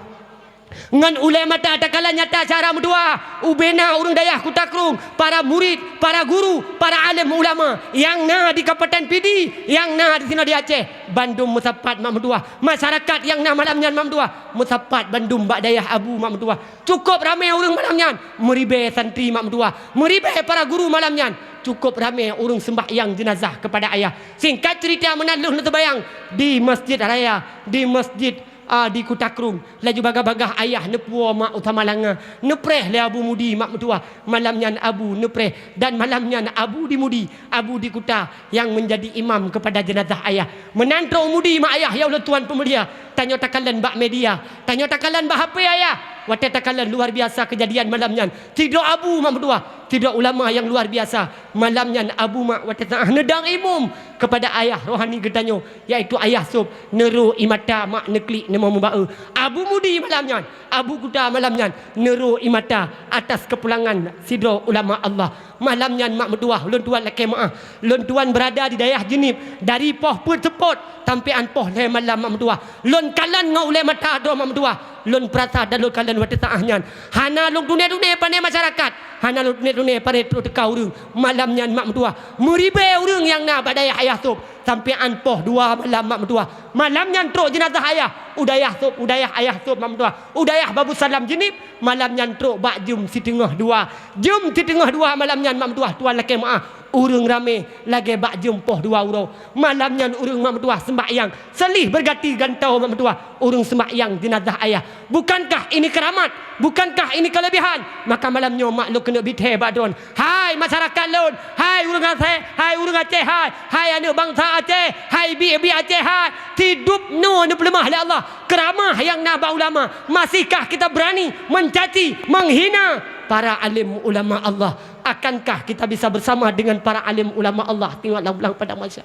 ngon ulée mata takalon nyata cara meutuwah, ubena ureuëng dayah Kuta Krueng, para murit, para guru, para alim ulama nyang na di Kabupaten Pidie, nyang na disinoe di Aceh, bandum meusapat mak meutuwah. Masyarakat nyang na malam nyan mak meutuwah meusapat bandum bak dayah Abu mak meutuwah. Cukup ramé ureuëng malam nyan, meuribée santri mak meutuwah, meuribée para guru malam nyan. Cukup ramé ureuëng seumbahyang jeunazah kepada ayah. Singkat cerita, meunan lheueh neuseubayang di Masjid Raya, di masjid, a, di Kuta Krueng, laju bagaih-bagaih ayah neupuwoe mak u Samalanga, neupreh lé Abu Mudi mak meutuwah. Malam nyan Abu neupreh, dan malam nyan Abu di Mudi, Abu di Kuta, nyang menjadi imam kepada jenazah ayah. Meunan trok u Mudi mak ayah ya ulôn tuan peumulia, tanyoe takalon bak media, tanyoe takalon bak H P ayah. Watée takalon luar biasa keujadian malam nyan, sidroe Abu mak meutuwah, sidroe ulama nyang luar biasa. Malam nyan Abu mak watée tangah neudong imum kepada ayah rohani geutanyoe, yaitu ayah sôb, neurô ie mata mak neuklik neumeubaeu. Abu Mudi malam nyan, Abu Kuta malam nyan, neurô ie mata atas keupulangan sidroe ulama Allah. Malam nyan mak meutuwah, ulôn tuan lakée meuáh, lôn tuan beurada di dayah Jeunieb, dari poh peuet seupôt sampoe án poh lhée malam mak meutuwah. Lôn kalon ngon ulée mata droe mak meutuwah, lôn peurasa dan lôn kalon watée saát nyan. Hana lôn tuné-tuné pané masyarakat, hana lôn tuné-tuné pané trok teuka ureuëng. Malam nyan mak meutuwah, meuribée ureuëng nyang na bak dayah ayah sôb, sampoe án poh dua malam mak meutuwah. Malam nyan trok jeunazah ayah u dayah sôb, u dayah ayah sôb mak meutuwah, u dayah Babussalam Jeunieb. Malam nyan trok bak jeuem siteungoh dua. Jeuem siteungoh dua malam nyan mak meutuwah, tuan lakée meuáh, ureuëng ramé lagée bak jeuem poh dua uroe. Malam nyan ureuëng mak meutuwah seumbahyang, seulih beurgati gantoe mak meutuwah, ureuëng seumbahyang jeunazah ayah. Bukankah ini keramat? Bukankah ini kelebihan? Maka malam nyoe mak lôn keuneuk bithée bak droen. Hai masyarakat lôn, hai ureuëng Aceh, hai ureuëng Aceh hai, hai aneuëk bansa Aceh, hai biek-biek Aceh hai, sidub nyoe neupeuleumah lé Allah. Keuramah nyang na bak ulama, masihkah kita beurani meucaci, meuhina para alim ulama Allah? Akankah kita bisa beusama dengan para alim ulama Allah? Tengoklah ulang pada masa.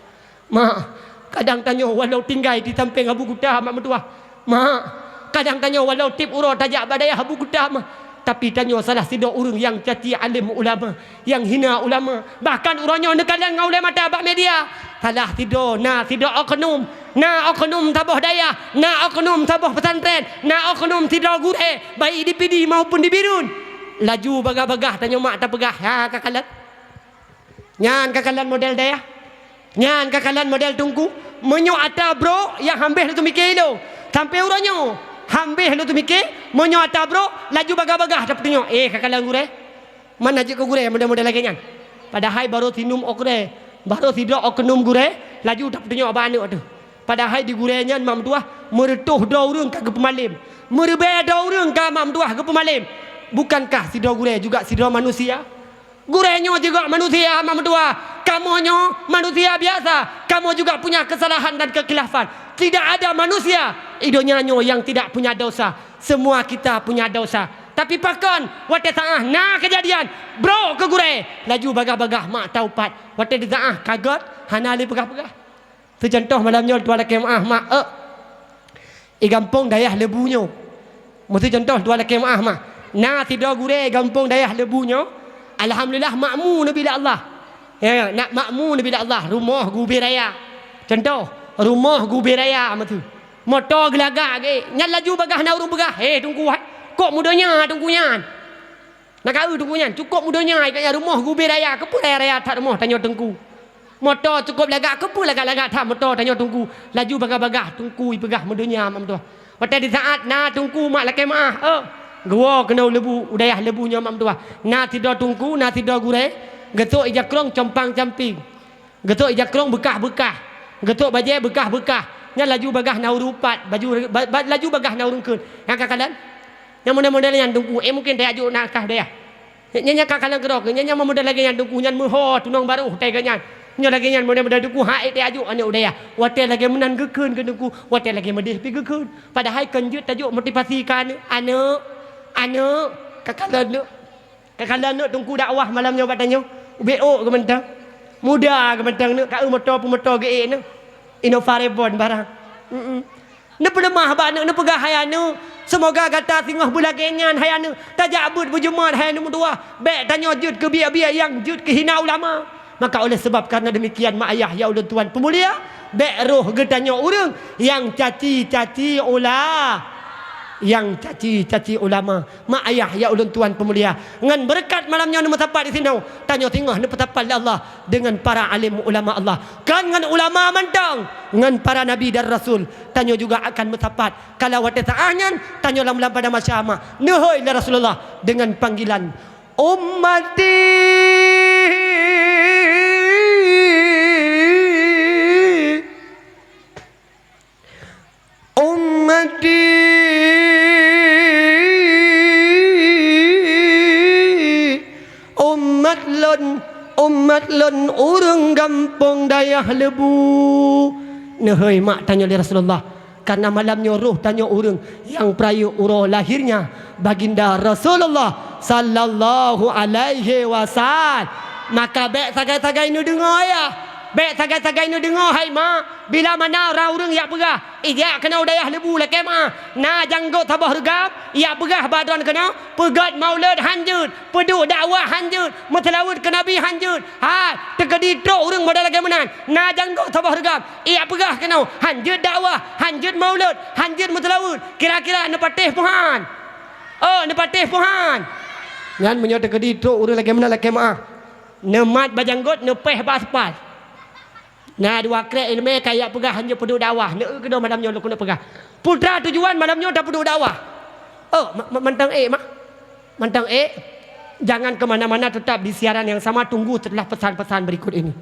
Mak, kadang tanyoe walau tinggai di sampéng Abu Kuta mak meutuwah. Mak, kadang tanyoe walau tieb uroe tajak bak dayah Abu Kuta mak, tapi tanyoe salah sidroe ureuëng nyang caci alim ulama, nyang hina ulama. Bahkan uroe nyoe neukalon ngon ulée mata bak media, salah sidroe, na sidroe oknum, na oknum saboh dayah, na oknum saboh pesantren, na oknum sidroe gurée, baik di Pidie maupun di Bireuen. Laju bagaih-bagaih tanyoe mak tapeugah, ha ka kalon. Nyan ka kalon model dayah. Nyan ka kalon model teungku. Meunyoe atra brok nyang hambéh lôn teumike ilôn, sampoe uroe nyoe hambéh lôn teumike, meunyoe atra brok laju bagaih-bagaih tapeutunyok, "Eh, ka kalon gurée." Mana jeuet keu gurée model-model lagée nyan? Padahai barô sinum oknum, barô sidroe oknum gurée, laju tapeutunyok bak aneuëk teuh. Padahai di gurée nyan mak meutuwah, meureutoh droe ureuëng ka geupeumalém, meuribée droe ureuëng ka mak meutuwah geupeumalém. Bukankah sidroe gurée juga sidroe manusia? Gurée nyoe juga manusia mak meutuwah. Kamoe nyoe manusia biasa. Kamoe juga punya kesalahan dan kekhilafan. Tidak ada manusia di donya nyoe yang tidak punya dosa. Semua kita punya dosa. Tapi pakon watée saáh na keujadian, brok keu gurée, laju bagaih-bagaih mak taupat. Watée di saáh ka gét, hana lé peugah-peugah. Seucontoh malam nyoe tuan lakée meuáh mak, eu, i gampông dayah Leubue nyoe. Meuseucontoh tuan lakée meuáh mak, na sidroe gurée i gampông dayah Leubue nyoe, alhamdulillah makmu neubi lé Allah. Ya, ya, nak makmu neubi lé Allah, rumoh gubé raya. Contoh, rumoh gubé raya meuseu. Moto geulagak geuék, nyan laju bagaih na ureuëng peugah, "Hé Teungku hai, kok meudonya Teungku nyan? Na ka eu Teungku nyan, cukôp meudonya, ikat nyan rumoh gubé raya, keupeue raya-raya that rumoh tanyoe Teungku? Moto cukôp lagak, keupeue lagak-lagak that moto tanyoe Teungku?" Laju bagaih-bagaih Teungku ipeugah meudonya mak meutuah. Watée di saát na Teungku mak lakée meuáh, eu, geuwoe keunoe Leubue, u dayah Leubue nyoe mak meutuah. Na sidroe Teungku, na sidroe gurée, geusok i jakrong compang-camping. Geusok i jakrong beukah-beukah, geusok bajée beukah-beukah. Nyan laju bagaih na ureuëng upat, baju, ba, ba, laju bagaih na ureuëng kheun. Nyang ka kalon, nyang model-model nyan Teungku, eh, mungken teuajok na kah dayah. Nyan, nyang ka kalon keudroe, nyan, nyang model lagée nyan Teungku, nyan meuho tunong barôh teuka nyan. Nyoe lagée nyan model-model Teungku, hai teuajok aneuëk u dayah. Watée lagée meunan geukheun keu Teungku, watée lagée meudeh pi geukheun. Padahai kon jeuet tajok motivasi keu aneuëk, aneuëk, aneuëk, ka kalon aneuëk. Ka kalon aneuëk Teungku dakwah malam nyoe bak tanyoe, ubé ôk geuh mantong. Muda geuh mantong aneuëk, ka eu moto peumoto geuék aneuëk. Innova Reborn barang. Mm-mm. Neupeuleumah bak aneuëk, neupeugah, "Hai aneuëk, seumoga gata singoh beulagée nyan, hai aneuëk. Tajak beuet beujeumat, hai aneuëk meutuah. Bék tanyoe jeuet keu biet-biet nyang jeuet keu hina ulama." Maka oleh sebab karena demikian, mak ayah nyang ulôn tuan peumulia, bék roh geutanyoe ureuëng nyang caci-caci ula-, nyang caci-caci ulama. Mak ayah nyang ulôn tuan peumulia, ngon beureukat malam nyoe neumeusapat disinoe, tanyoe singoh neupeusapat lé Allah deungon para alim ulama Allah. Kon ngon ulama mantong, ngon para nabi dan rasul, tanyoe juga akan meusapat. Kalau watée saáh nyan, tanyoe lam bulan pada masa mak, neuhôi lé Rasulullah deungon panggilan, "Ummati." Ummati, umat lôn, umat lôn ureuëng gampông dayah Leubue. Neuhôi mak tanyoe lé Rasulullah, karena malam nyoe roh tanyoe ureuëng nyang peurayeuk uroe lahirnya Baginda Rasulullah sallallahu alaihi wasallam. Maka bék sagai-sagai neudeungoe ya. Bék sagai-sagai neudeungoe hai mak. Bila mana ureuëng-ureuëng jak peugah, "Ijak keunoe u dayah Leubue lakée meuáh, na janggôt saboh reugam, ijak peugah bak droen keunoe, peugét maulud hanjeuet, peuduek dakwah hanjeuet, meuseulaweuet keu Nabi hanjeuet." Hai, teukeudi trok ureuëng model lagée meunan, na janggôt saboh reugam, ijak peugah keunoe, hanjeuet dakwah, hanjeuet maulud, hanjeuet meuseulaweuet, kira-kira neupatéh puhan. Oh, neupatéh puhan. Nyan meunyoe teukeudi trok ureuëng lagée meunan lakée meuáh, neumat bak janggôt, neupéh bak aspal. Na dua krek iéleumé ka ijak peugah hanjeuet peuduek dakwah, neueu keudroe malam nyoe lôn keuneuk peugah. Putra tujuan malam nyoe tapeuduek dakwah. Oh, ma-, ma-, mantong ék, mak. Mantong ék. Jangan ke mana-mana, tetap di siaran yang sama, tunggu setelah pesan-pesan berikut ini.